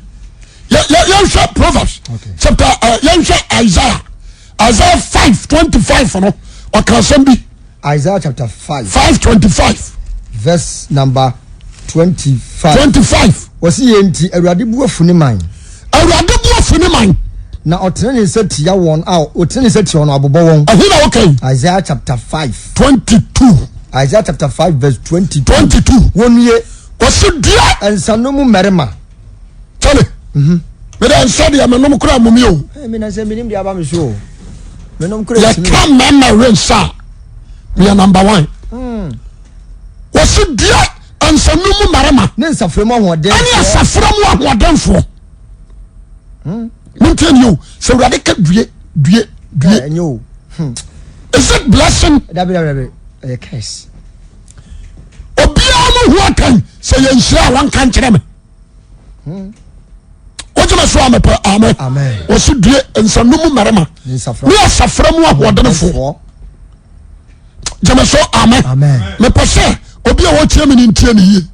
[SPEAKER 2] Yɛnhwɛ Proverbs chapter yɛnhwɛ Isaiah Isaiah 5:25 no ɔka asɛm bi.
[SPEAKER 3] Isaiah chapter 5.
[SPEAKER 2] 5:25.
[SPEAKER 3] Verse number 25.
[SPEAKER 2] 25.
[SPEAKER 3] Wɔsi yɛn nti Awurade bu afu ne man.
[SPEAKER 2] Awurade bu afu ne man.
[SPEAKER 3] Na ɔtene ne nsa tia wɔn a ɔtene ne nsa tia wɔn abobɔ wɔn.
[SPEAKER 2] Ɛhe na wɔka yi?
[SPEAKER 3] Isaiah chapter 5.
[SPEAKER 2] 22.
[SPEAKER 3] Isaiah chapter 5 verse 22.
[SPEAKER 2] 22.
[SPEAKER 3] Wɔn nie.
[SPEAKER 2] Wɔsi dua.
[SPEAKER 3] Nsanom mu mmarima.
[SPEAKER 2] Kyale. Mhm. Mede nsa deɛ menom kora mumi o.
[SPEAKER 3] Mi na sɛ menim deɛ aba me so o. Menom kora
[SPEAKER 2] etimi. Yɛka mmarima we nsa a, meyɛ number one. Hmm. Wɔsi dua nsanom mu mmarima.
[SPEAKER 3] Ne nsafra mu ahoɔdenfoɔ.
[SPEAKER 2] Ɛne asafra mu ahoɔdenfoɔ. Hmm. Montie ni o, sɛ Awurade ka due due due.
[SPEAKER 3] Ɛnyɛ o. Hmm.
[SPEAKER 2] Is it blessing?
[SPEAKER 3] Dabi dabi dabi, ɛyɛ curse.
[SPEAKER 2] Obiara no ho atɛn sɛ yɛ nhyira a wɔnka nkyerɛ me. Wogyina so a mepɛ amen. Wɔsi due nsanu mu mmarima ne asafra mu ahoɔdenfoɔ. Gyeme so amen. Mepɛ sɛ obi a wɔtie me no ntie ne yie.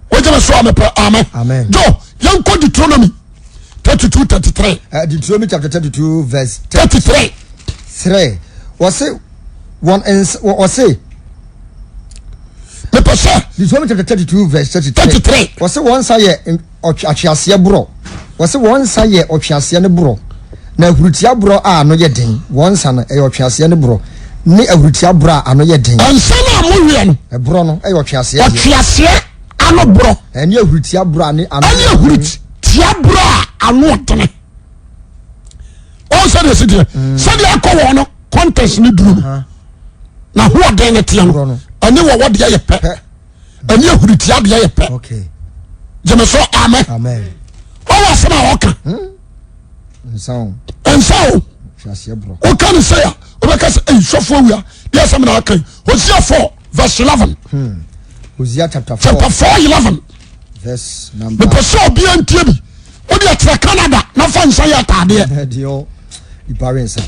[SPEAKER 2] Wogyeme so a mepɛ amen. Jo yɛnkɔ Deuteronomy 32 33.
[SPEAKER 3] Deuteronomy chapter 32 verse
[SPEAKER 2] 33.
[SPEAKER 3] 3. Wɔse wɔn nsa wɔse.
[SPEAKER 2] Mepɛ sɛ.
[SPEAKER 3] Deuteronomy chapter 32 verse 33.
[SPEAKER 2] 33.
[SPEAKER 3] Wɔse wɔn nsa yɛ ɔtweaseɛ borɔ. Wɔse wɔn nsa yɛ ɔtweaseɛ no borɔ. Na ahuritia borɔ a ano yɛ den. Wɔn nsa no ɛyɛ ɔtweaseɛ no borɔ. Ne ahuritia borɔ a ano yɛ den.
[SPEAKER 2] Nsa no a moweɛ no.
[SPEAKER 3] Ɛborɔ no ɛyɛ ɔtweaseɛ deɛ.
[SPEAKER 2] Ɔtweaseɛ ano borɔ.
[SPEAKER 3] Ɛne ahuritia borɔ a ne ano.
[SPEAKER 2] Ɛne ahuritia borɔ a ano ɔdene. Wɔn sɛdeɛ si deɛ. Sɛdeɛ akɔ wɔn no contest ne duru no. Na hoɔden ne teɛ no. Ɛne wɔwɔ deɛ yɛ pɛ. Ɛne ahuritia deɛ yɛ pɛ. Gyeme so amen. Wɔwɔ asɛm a wɔka.
[SPEAKER 3] Nsa o.
[SPEAKER 2] Nsa o. Woka ne sɛ a wobɛka sɛ ɛyi sɔfo awia deɛ asɛm na aka yi. Hosea 4 verse 11.
[SPEAKER 3] Hmm. Hosea chapter 4.
[SPEAKER 2] Chapter 4 11.
[SPEAKER 3] Verse number.
[SPEAKER 2] Mepɛ sɛ obiara ntie bi. Wode ɛkyerɛ Canada na fa nsa yɛ ataadeɛ.
[SPEAKER 3] Nipa we nsa.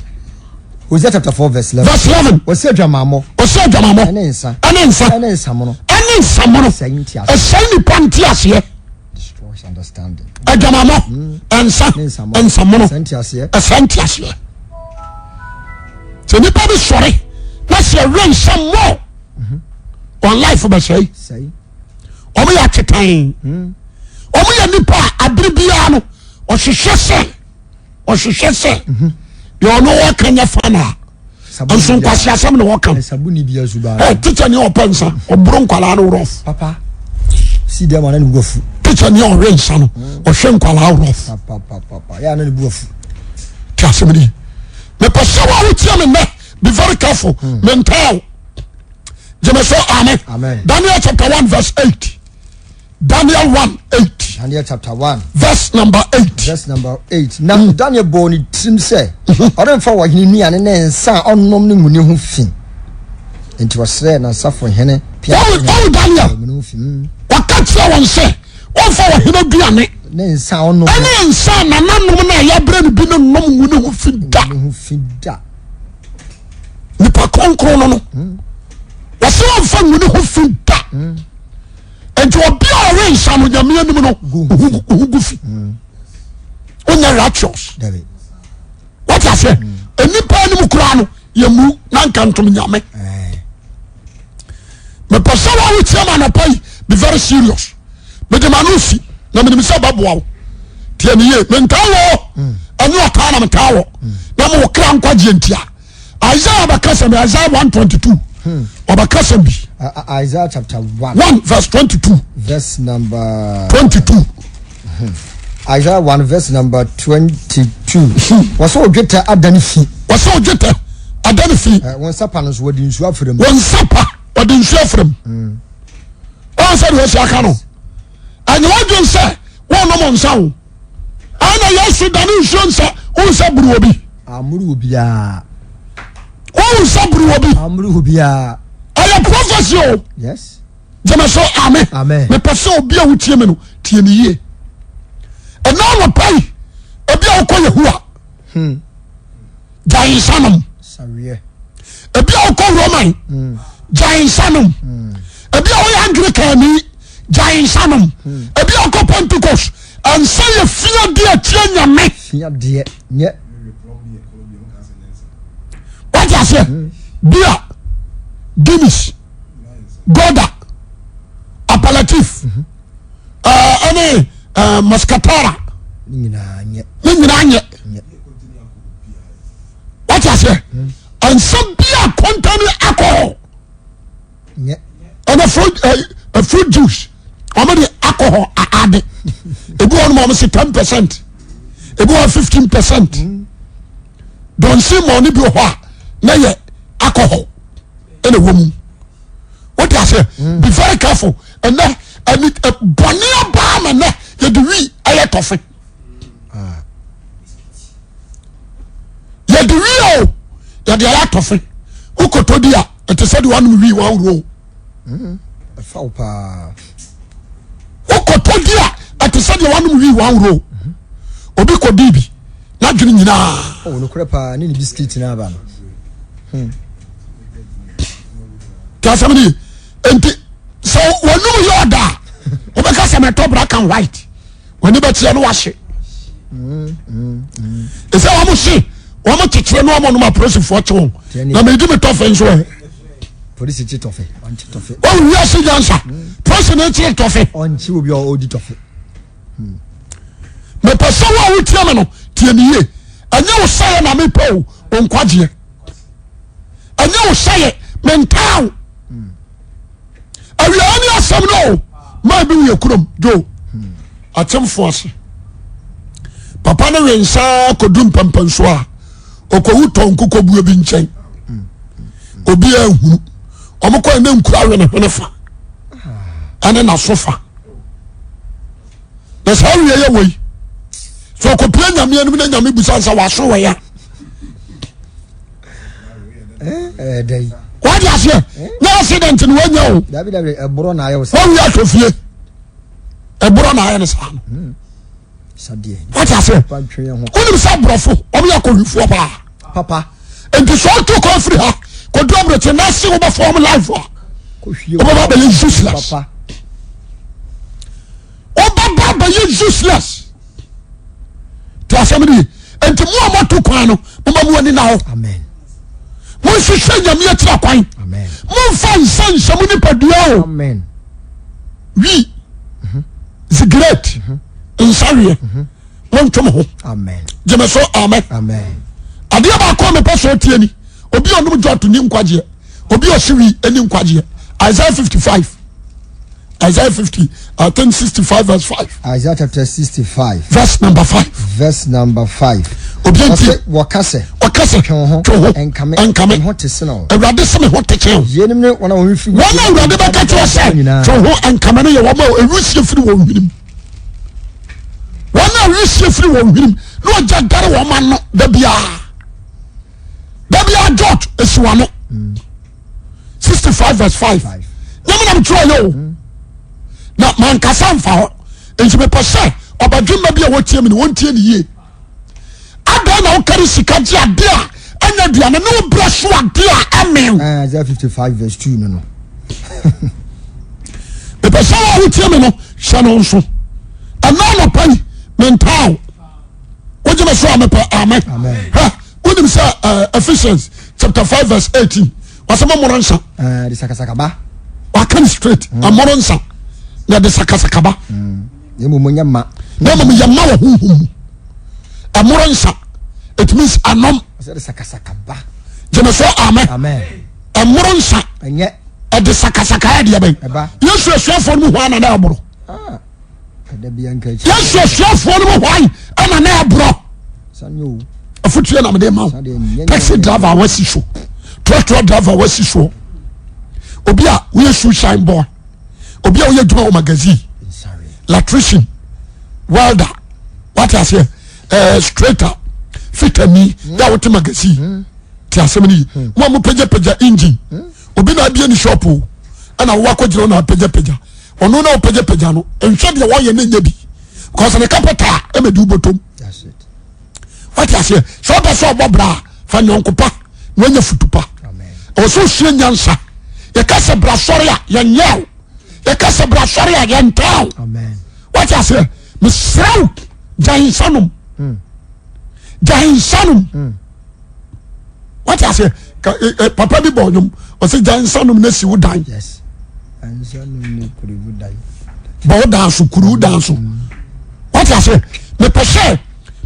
[SPEAKER 3] Hosea chapter 4 verse 11.
[SPEAKER 2] Verse 11.
[SPEAKER 3] Ɔsɛ adwamammɔ.
[SPEAKER 2] Ɔsɛ adwamammɔ.
[SPEAKER 3] Ɛne nsa.
[SPEAKER 2] Ɛne nsa.
[SPEAKER 3] Ɛne nsamono.
[SPEAKER 2] Ɛne nsamono.
[SPEAKER 3] Ɛsɛe
[SPEAKER 2] nipa nteaseɛ.
[SPEAKER 3] Destroys understanding.
[SPEAKER 2] Adwamammɔ. Nsa. Nsamono. Ɛsɛe nteaseɛ. Sɛ nipa bi sɔre na sɛ ɛwɛ nsa mmɔ. Wɔn life bɛsɛe. Wɔn yɛ atwetan. Wɔn yɛ nipa a abere biara no ɔhwehwɛ sɛ. Ɔhwehwɛ sɛ deɛ ɔno ɔka nyɛ fa na nso nkwasi asɛm na ɔka ɛ tikya ni ɔpɛ nsa ɔboro nkwalaa no rɔf tikya ni ɔhwɛ nsa no ɔhwɛ nkwalaa rɔf ti asɛm ni mepɛ sɛ wa wotia me nnɛ be very careful mentaa o gyeme so amen Daniel chapter 1 verse 8 Daniel 1 8.
[SPEAKER 3] Daniel chapter 1.
[SPEAKER 2] Verse number 8.
[SPEAKER 3] Verse number 8. Na mm. Daniel bɔɔ ne tirim sɛ mm-hmm. ɔremfa ɔhene nnuane ne nsa a ɔnom ne nguni ho fi. Nti ɔsrɛɛ n'asafohene
[SPEAKER 2] pia. Ɔwɔ Daniel.
[SPEAKER 3] Mm.
[SPEAKER 2] Ɔka kyerɛ wɔn sɛ ɔmfa ɔhene aduane.
[SPEAKER 3] Ne nsa a ɔnom.
[SPEAKER 2] Ɛne nsa a nananom no a yɛabrɛ no bi no nom nguni ho fi da.
[SPEAKER 3] Ho fi da.
[SPEAKER 2] Nipa. Nipa kronkron no no wɔsɛ wɔmfa ngu ne ho fi da. Nti obi a ɔwe nsa no nyame anim no ohu gu fi. Wonyɛ righteous. Wate aseɛ? Nnipa anim koraa no yɛmu na nka ntom nyame. Mepɛ sɛ wa wotia ma anɔpa yi be very serious. Mede ma no si na menim sɛ bɛboa wo. Tie ne yie. Mentaa wɔ ɛne ɔtaa na metaa wɔ na mewɔ kra nkwagyeɛ ntia. Isaiah bɛka sɛm Isaiah 122 ɔbɛka sɛm bi.
[SPEAKER 3] Isaiah chapter 1
[SPEAKER 2] 1 verse 22
[SPEAKER 3] verse number
[SPEAKER 2] 22.
[SPEAKER 3] Isaiah 1 verse number 22. Wɔsɛ odwetɛ ada ne fi.
[SPEAKER 2] Wɔsɛ odwetɛ ada ne fi.
[SPEAKER 3] Wɔn nsa pa no nso wɔde nsuo afra mu.
[SPEAKER 2] Wɔn nsa pa wɔde nsuo afra mu. Wɔn sɛ deɛ wɔsi aka no. Ɛnyɛ wɔdwen sɛ wɔn nom nsa o. Ɛna Yesu dane nsuo nsa wɔn nsa buru obi.
[SPEAKER 3] Amuru obiara.
[SPEAKER 2] Wɔn nsa buru obi.
[SPEAKER 3] Amuru obiara.
[SPEAKER 2] Ɛyɛ prophecy o.
[SPEAKER 3] Yes.
[SPEAKER 2] Gyeme so amen.
[SPEAKER 3] Amen.
[SPEAKER 2] Mepɛ sɛ obi a wotie me no tie me yie. Ɛna anɔpa yi ebi a wokɔ Yehowa gyae nsa nom. Ebi a wokɔ Roman gyae nsa nom. Ebi a woyɛ Anglican gyae nsa nom. Ebi a wokɔ Pentecost nsa yɛ fia di akyia nyame. Wate aseɛ? Bia Guinness Gouda apalatif ɛne mascatara
[SPEAKER 3] ne nyinaa nyɛ
[SPEAKER 2] ne nyinaa nyɛ wate aseɛ nsa bi a kɔntɛne alcohol ɛna fruit fruit juice wɔn de alcohol ade ebi wɔn mo wɔn si 10%, ebi wɔn 15%. Dɔnsi mɔ ne bi wɔ hɔ a na yɛ alcohol ɛna ɛwɔ mu. Wote aseɛ? Be very careful. Ɛnɛ ɛni bɔnne abaa ma nɛ yɛde wi ɛyɛ tɔfe. Yɛde wi o yɛde ayɛ atɔfe. Wokɔtɔ di a ɛte sɛ deɛ wanom wi wɔn o.
[SPEAKER 3] Ɛfa wo paa.
[SPEAKER 2] Wokɔtɔ di a ɛte sɛ deɛ wanom wi wɔn o. Obi kɔ di bi n'adwene nyinaa.
[SPEAKER 3] O nokorɛ paa ne ne bisikiti no aba no.
[SPEAKER 2] Tí a sɛm ni nti sɛ wɔnum yɛ ɔda a wɔbɛka sɛ mɛtɔ black and white wɔn ani bɛkyerɛ no wahye. Ɛsɛ wɔn se wɔn kyekyere no wɔn nom apolisifoɔ kye wɔn na mɛ edi mi tɔfe nso ɛ.
[SPEAKER 3] Polisi kye tɔfe ɔnkye tɔfe.
[SPEAKER 2] Wɔn wi ase nyansa polisi ne kyerɛ tɔfe.
[SPEAKER 3] Ɔnkye obi a ɔdi tɔfe.
[SPEAKER 2] Mepɛ sɛ wo a wotie me no tie me yie. Ɛnyɛ wo sɛyɛ na mepɛ o, wo nkwagyeɛ. Ɛnyɛ wo sɛyɛ, mentaa wo. Awieɛ ne asɛm no o, maa bi woyɛ kurom dwo akyemfo ase. Papa no we nsa kɔdu mpampansuo a ɔkɔwu tɔ nkokɔbuo bi nkyɛn. Obiara nhunu. Wɔn kɔ ne nkura we ne hwene fa ɛne n'aso fa. Na saa awie yɛ wei sɛ ɔkɔpia nyame anim na nyame busa sɛ waso wɔ ya wade aseɛ na accident no wanya o wawi atɔ fie ɛborɔ na ayɛ no saa no wate aseɛ wonim sɛ aborɔfo ɔmo yɛ akɔhwifoɔ paa
[SPEAKER 3] papa
[SPEAKER 2] nti sɛ ɔto kɔ afiri ha kɔdu aburokyi na se wobɛfɔ ɔmo life a wobɛba bɛyɛ useless wobɛba bɛyɛ useless te asɛm no ye nti mo a moto kwan no moma mo ani na hɔ monhwehwɛ nyame akyira kwan momfa nsa nhyɛ mo nipadua o wi sigaret nsaweɛ montwe mo ho gyeme so amen adeɛ baako a mepɛ sɛ ɔtie ni obi a ɔnom jɔt ni nkwagyeɛ obi a ɔhye wi ni nkwagyeɛ Isaiah 55 Isaiah 50 I think 65 verse 5
[SPEAKER 3] Isaiah chapter 65
[SPEAKER 2] verse number 5
[SPEAKER 3] verse number 5
[SPEAKER 2] obi nti
[SPEAKER 3] wɔka sɛ
[SPEAKER 2] wɔka sɛ
[SPEAKER 3] twe ho
[SPEAKER 2] twe ho
[SPEAKER 3] ɛnkame
[SPEAKER 2] ɛnkame
[SPEAKER 3] me ho te sene wo
[SPEAKER 2] awurade sɛ me ho te kyɛn wo
[SPEAKER 3] yeinom ne wɔn a wɔn firi
[SPEAKER 2] wɔn a awurade bɛka kyerɛ sɛ twe ho ɛnkame no yɛ wɔn a ɛwisie firi wɔn hwenem wɔn a wisie firi wɔn hwenem na ɔgya dare wɔn ano da biara da biara jot esi wɔn ano 65 verse 5 nyame na metwerɛ yɛ o na mankasa mfa hɔ nti mepɛ sɛ ɔbadwemma bi a wɔtie me no wɔntie ne yie adan na wokari sika gye ade a ɛnyɛ aduane ne wobrɛ so ade a ɛme.
[SPEAKER 3] Isaiah 55 verse 2 no no.
[SPEAKER 2] Mepɛ sɛ wo a wotie me no hyɛ no nso. Ɛna anɔpa yi mentaa wo. Wogye me so a mepɛ amen. Hɛ wonim sɛ eh, Ephesians chapter 5 verse 18 wɔsɛ mommoro nsa.
[SPEAKER 3] Eh, de sakasaka ba.
[SPEAKER 2] Waka no straight mm. ɛmmoro nsa na ɛde sakasaka ba.
[SPEAKER 3] Mm. Na mmom yɛ ma.
[SPEAKER 2] Na mmom yɛ ma wɔ honhom mu. Ɛmmoro nsa it means anom.
[SPEAKER 3] Wɔsɛ de sakasaka ba.
[SPEAKER 2] Gyeme so amen.
[SPEAKER 3] Amen.
[SPEAKER 2] Ɛmmoro nsa.
[SPEAKER 3] Ɛnyɛ.
[SPEAKER 2] Ɛde sakasaka ɛdeɛ bɛn.
[SPEAKER 3] Ɛba.
[SPEAKER 2] Yesu asuafoɔ no mu hɔ ana na ɛboro.
[SPEAKER 3] Ah.
[SPEAKER 2] Yesu asuafoɔ no mu hwan ɛna na ɛborɔ. Afutuo na mede ma wo. Taxi driver a wasi so. Trɔtrɔ driver a wasi soɔ. Obi a woyɛ shoe shine boy. Obi a woyɛ adwuma wɔ magazine. Electrician. Welder. Wate aseɛ. Ɛɛ eh, straighter. Fitani. Mm. Yɛ a wote magazine. Mm. Te asɛm no yi. Mm. Mo a mo pagyapagya engine. Mm. Obi na abie ne shop o. Ɛna wowɔ akɔgyina na apagyapagya. Ɔno na ɔpagyapagya no. Nhwɛ deɛ wɔyɛ ne nyɛ bi. Because ne capital ɛmɛ di wobɔtɔm. Wate aseɛ. Sɛ ɔpɛ sɛ ɔbɔ bra a fa nyɔnko pa na wanya futu pa. Ɛwɔ sɛ osua nyansa. Yɛka sɛ bra sɔre a yɛnyɛ o. Yɛka sɛ bra sɔre a yɛntaa o. Wate aseɛ. Mesrɛ wo gyae nsa nom. Hmm. Gyae nsa nom. Hmm. Wate aseɛ. E, e, papa bi bɔ ɔnwom ɔsɛ gyae nsa nom na si wo dan. Bɔ wo dan so kuru wo dan so. Hmm. Wate aseɛ. Mepɛ sɛ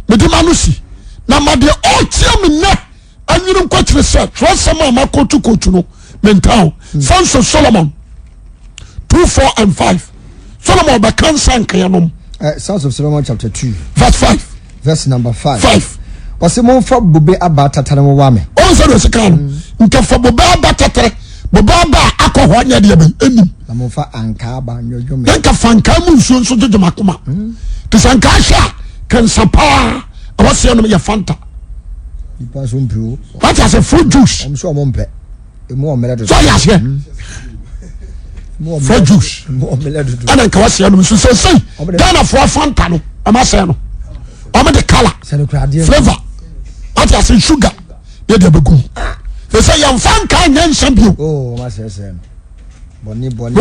[SPEAKER 2] mede ma no si na ma deɛ ɔretie me nnɛ anyini nkɔkyerɛ sɛ twerɛsɛm a makɔtu kɔtu no mentaa o hmm. Sons of Solomon 2 4 and 5 Solomon bɛka nsa nkaeɛ nom
[SPEAKER 3] eh, Sons of Solomon chapter 2
[SPEAKER 2] verse 5
[SPEAKER 3] verse number 5
[SPEAKER 2] 5
[SPEAKER 3] ɔsɛ momfa bobe aba tatere nwowa me
[SPEAKER 2] ɔn sɛ deɛ ɔsi kan no hmm. nka fa bobe aba tatere bobe aba a akɔ hɔ nyɛ deɛ bɛn anim
[SPEAKER 3] na momfa ankaa aba nwodwo me
[SPEAKER 2] na nka fa ankaa mu nsuo nso dwodwo m'akoma hmm. te sɛ ankaa hyɛ a kɛnsa paa ɛwɔ seɛ nom yɛ fanta
[SPEAKER 3] nipa nso mpɛ o
[SPEAKER 2] wate ase fruit juice
[SPEAKER 3] wɔn nso wɔn mpɛ emu wɔn mmerɛ dodo
[SPEAKER 2] so ɔyɛ aseɛ hmm. fruit juice ɛna nka waseɛ nom nso sɛsɛi Ghanafoɔ fanta no wɔn asɛn no wɔn de colour flavour wate ase sugar yɛ de abɛgu mu sɛ sɛ yɛmfa nka nyɛ nsa bio
[SPEAKER 3] oh,
[SPEAKER 2] my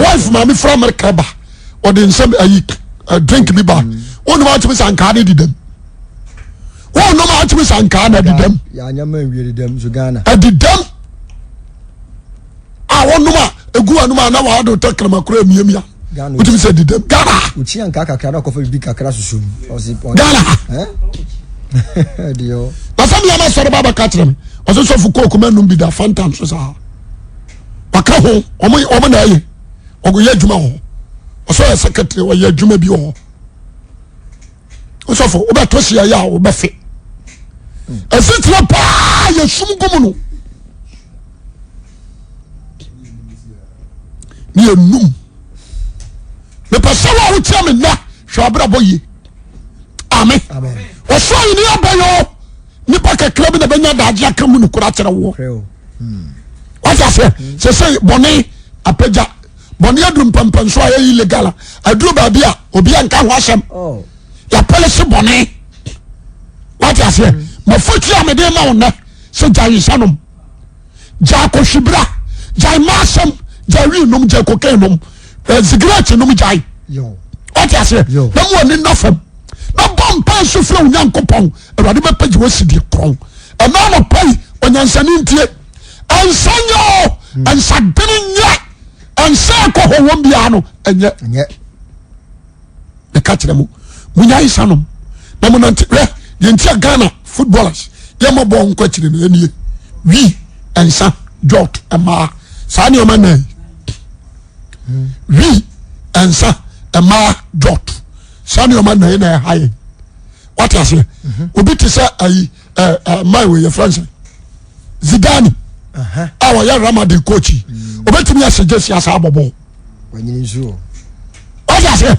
[SPEAKER 2] wife maame fura America ba ɔde nsa ayi eh, drink bi ba wɔn nom atumi sa nkaa ne didam wɔn nom atumi sa nkaa na didam ɛdidam a wɔn nom a egu wɔn nom a na wɔn ado tɛ karamakoro koro emiamia wotumi sɛ didam Ghana.
[SPEAKER 3] Okyia nkaa kakra na ɔkɔfa bibi kakra soso mu.
[SPEAKER 2] Ghana. Na sɛ mi ama sɔrɔ ba bɛka kyerɛ mi ɔsɛ sɔfo kooku mɛ num bi da fanta nso saa. Waka ho wɔn wɔn na ɛyɛ ɔyɛ adwuma wɔ hɔ ɔsɛ ɔyɛ secretary ɔyɛ adwuma bi wɔ hɔ ɔsɔfo wobɛtɔ si ɛyɛ a wobɛfe ɛsitire paa yɛ sum gu mu no ne yɛ num mepɛ sɛ wo a wotia me nnɛ hwɛ abrabɔ yie amen ɔsoro ayi ne abɛyɛ o nipa kakra bi na bɛnya daagye aka mu nokora akyerɛ woɔ wate aseɛ sɛ sɛ bɔne apagya bɔne aduru mpɛmpɛnso a ɛyɛ illegal a aduru baabi a obi anka ho asɛm oh. yɛpɛlɛ se bɔne wate aseɛ mafotu a mede ma wo nnɛ sɛ gyae nsa nom gyae kɔhwibra gyae ma asɛm gyae wii nom gyae kokain nom eh, zigrɛt nom gyae wate aseɛ na mu ani nna fam na bɔ mpa nso frɛ onyankopɔn awurade bɛpɛgye wasi deɛ korɔn ɛna anɔpa yi onyansani ntie ɛnsa nyɛ o ɛnsa dene nyɛ ɛnsa ɛkɔ hɔ wɔn biara no ɛnyɛ meka kyerɛ mo munya nsa nom na mo nante hwɛ deɛ nti a Ghana footballers yɛ mo bɔɔl nkɔ akyire no ɛnie wi nsa jot mmaa saa nneɛma nan wi nsa mmaa jot saa nneɛma nan na ɛha yɛn wate aseɛ mhm. obi te sɛ ayi ɛɛ ɛɛ man wei yɛ fɛn sɛ Zidane a ɔyɛ Real Madrid coach yi mm. obetumi ahyɛ jersey asa abɔ bɔɔl wate aseɛ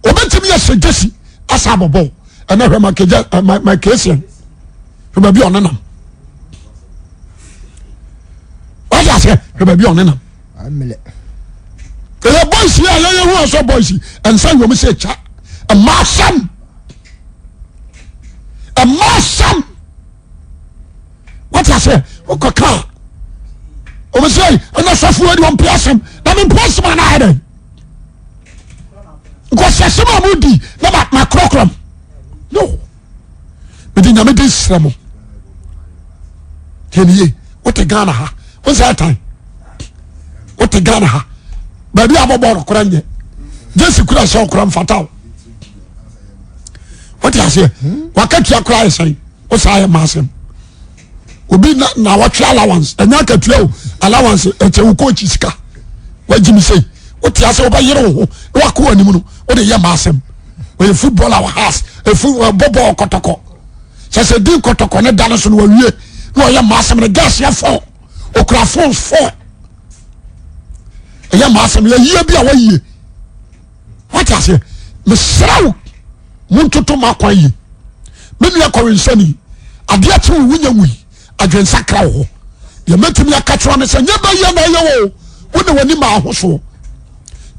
[SPEAKER 2] obetumi ahyɛ jersey asa abɔ bɔɔl ɛnna hwɛ Michael Essien hwɛ baabi a ɔnenam wate aseɛ hwɛ baabi a ɔnenam. Ɛyɛ boys yi a yɛyɛ hu asɔ boys yi nsa yɔm sɛ kya ɛma asɛm ɛma asɛm wate aseɛ wokɔ kaa. Wɔn sɛ ɛna sɔfo adi wɔn mpɛ asɛm na me mpɛ asɛm anaa ayɛ dɛ. Nkɔsi asɛm a mo di na ma ma korɔkorɔ mo. No. Mede nyame de srɛ mo. Tiɛ nie wote Ghana ha wo sɛ ɛtan wote Ghana ha baabi a bɔbɔ no kora nyɛ jesi kura sɛ ɔkora mfata o. Wote aseɛ wakatua kora ayɛ sɛn wo saa yɛ ma asɛm. Obi na na wɔtwe allowance ɛnyɛ akatua o allowance ɛkyɛ wo coach sika wagyi mi sei wote ase wobɛyere wo ho na wakɔ w'anim no wode yɛ ma asɛm ɔyɛ football wɔ house efu bɔ bɔɔl kɔtɔkɔ sɛ sɛ di kɔtɔkɔ ne da no so no wawie na ɔyɛ ma asɛm no gas yɛ fɔ okura phones fɔ ɛyɛ ma asɛm yɛ yie bi a wayie wate aseɛ mesrɛ wo montoto mo akwan yie me nua kɔwensani adeɛ kye wo wonya wui adwensakra wɔ hɔ deɛ mɛtumi aka kyerɛ ne sɛ nyɛ bɛyɛ na ɛyɛ wɔ wo ne w'ani ma ahosoɔ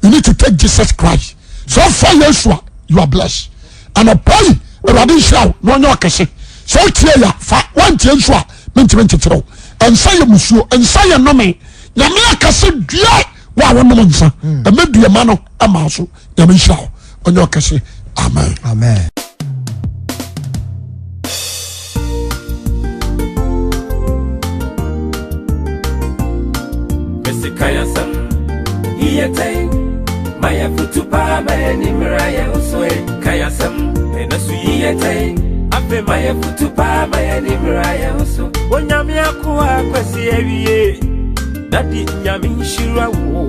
[SPEAKER 2] you need to take Jesus Christ sɛ ɔfa Yesu a you are blessed anɔpa yi awurade nhyira wo na ɔnyɛ ɔkɛse sɛ wotie ya fa woantie nso a mentumi nkyekyerɛ wo ɛnsa yɛ musuo ɛnsa yɛ nnome nyame akɛse dua wo a wonom nsa ɛmɛ dua ma no ɛma so nyame nhyira wo ɔnyɛ ɔkɛse amen
[SPEAKER 3] amen
[SPEAKER 1] Onyame akoa kwasi awie Daddy nyame nhyira wo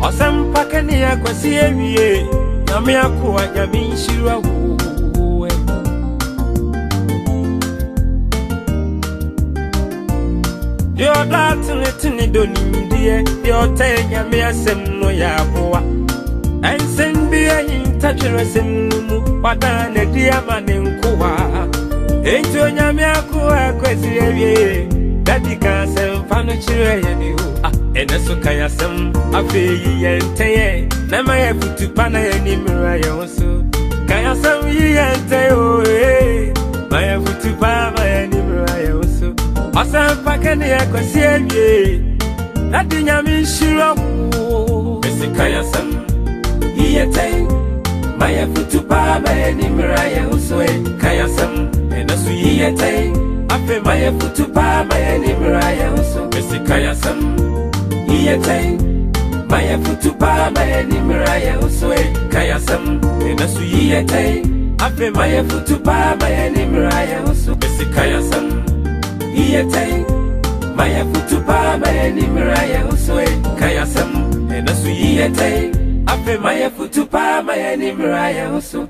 [SPEAKER 1] Ɔsɛmpa kɛne akwasi awie Nyame akoa nyame nhyira wo Deɛ ɔdɔ atenetene dɔ nimdeɛ Deɛ ɔtɛn nyame asɛm no yɛ aboa Ɛnsɛm bi ahinta twerɛsɛm no mu Wadan n'adi ama ne nkoa Enti onyame akoa akwasi awie Daddy ka asɛmpa no kyerɛ yɛn o Ah, ɛnɛ so ka yɛn asɛm afei yi yɛn ntɛn ɛ Na ma yɛ futu pa na yɛn ani mmra yɛn ho so Ka yɛn asɛm yi yɛn ntɛn o ee Ma yɛ futu pa ma yɛn ani mmra yɛn ho so Ɔsɛmpa kɛne akwasi awie Daddy nyame nhyira wo Mesi ka yɛn asɛm yi yɛn ntɛn Ma yɛ futu pa ma yɛn ani mmra yɛn ho so ɛ Ka yɛn asɛm ɛnɛ so yi yɛn ntɛn Afei ma yɛ futu pa ma yɛn ani mmra yɛn ho so Mesi ka yɛn asɛm yi yɛn ntɛn Ma yɛ futu pa ma yɛn ani mmra yɛn ho so ɛ Ka yɛn asɛm ɛnɛ so yi yɛn ntɛn Afei ma yɛ futu pa ma yɛn ani mmra yɛn ho so Mesi ka yɛn asɛm yi yɛn ntɛn Ma yɛ futu pa ma yɛn ani mmra yɛn ho so ɛ Ka yɛn asɛm ɛnɛ so yi yɛn ntɛn Afei ma yɛ futu pa ma yɛn ani mmra yɛn ho so.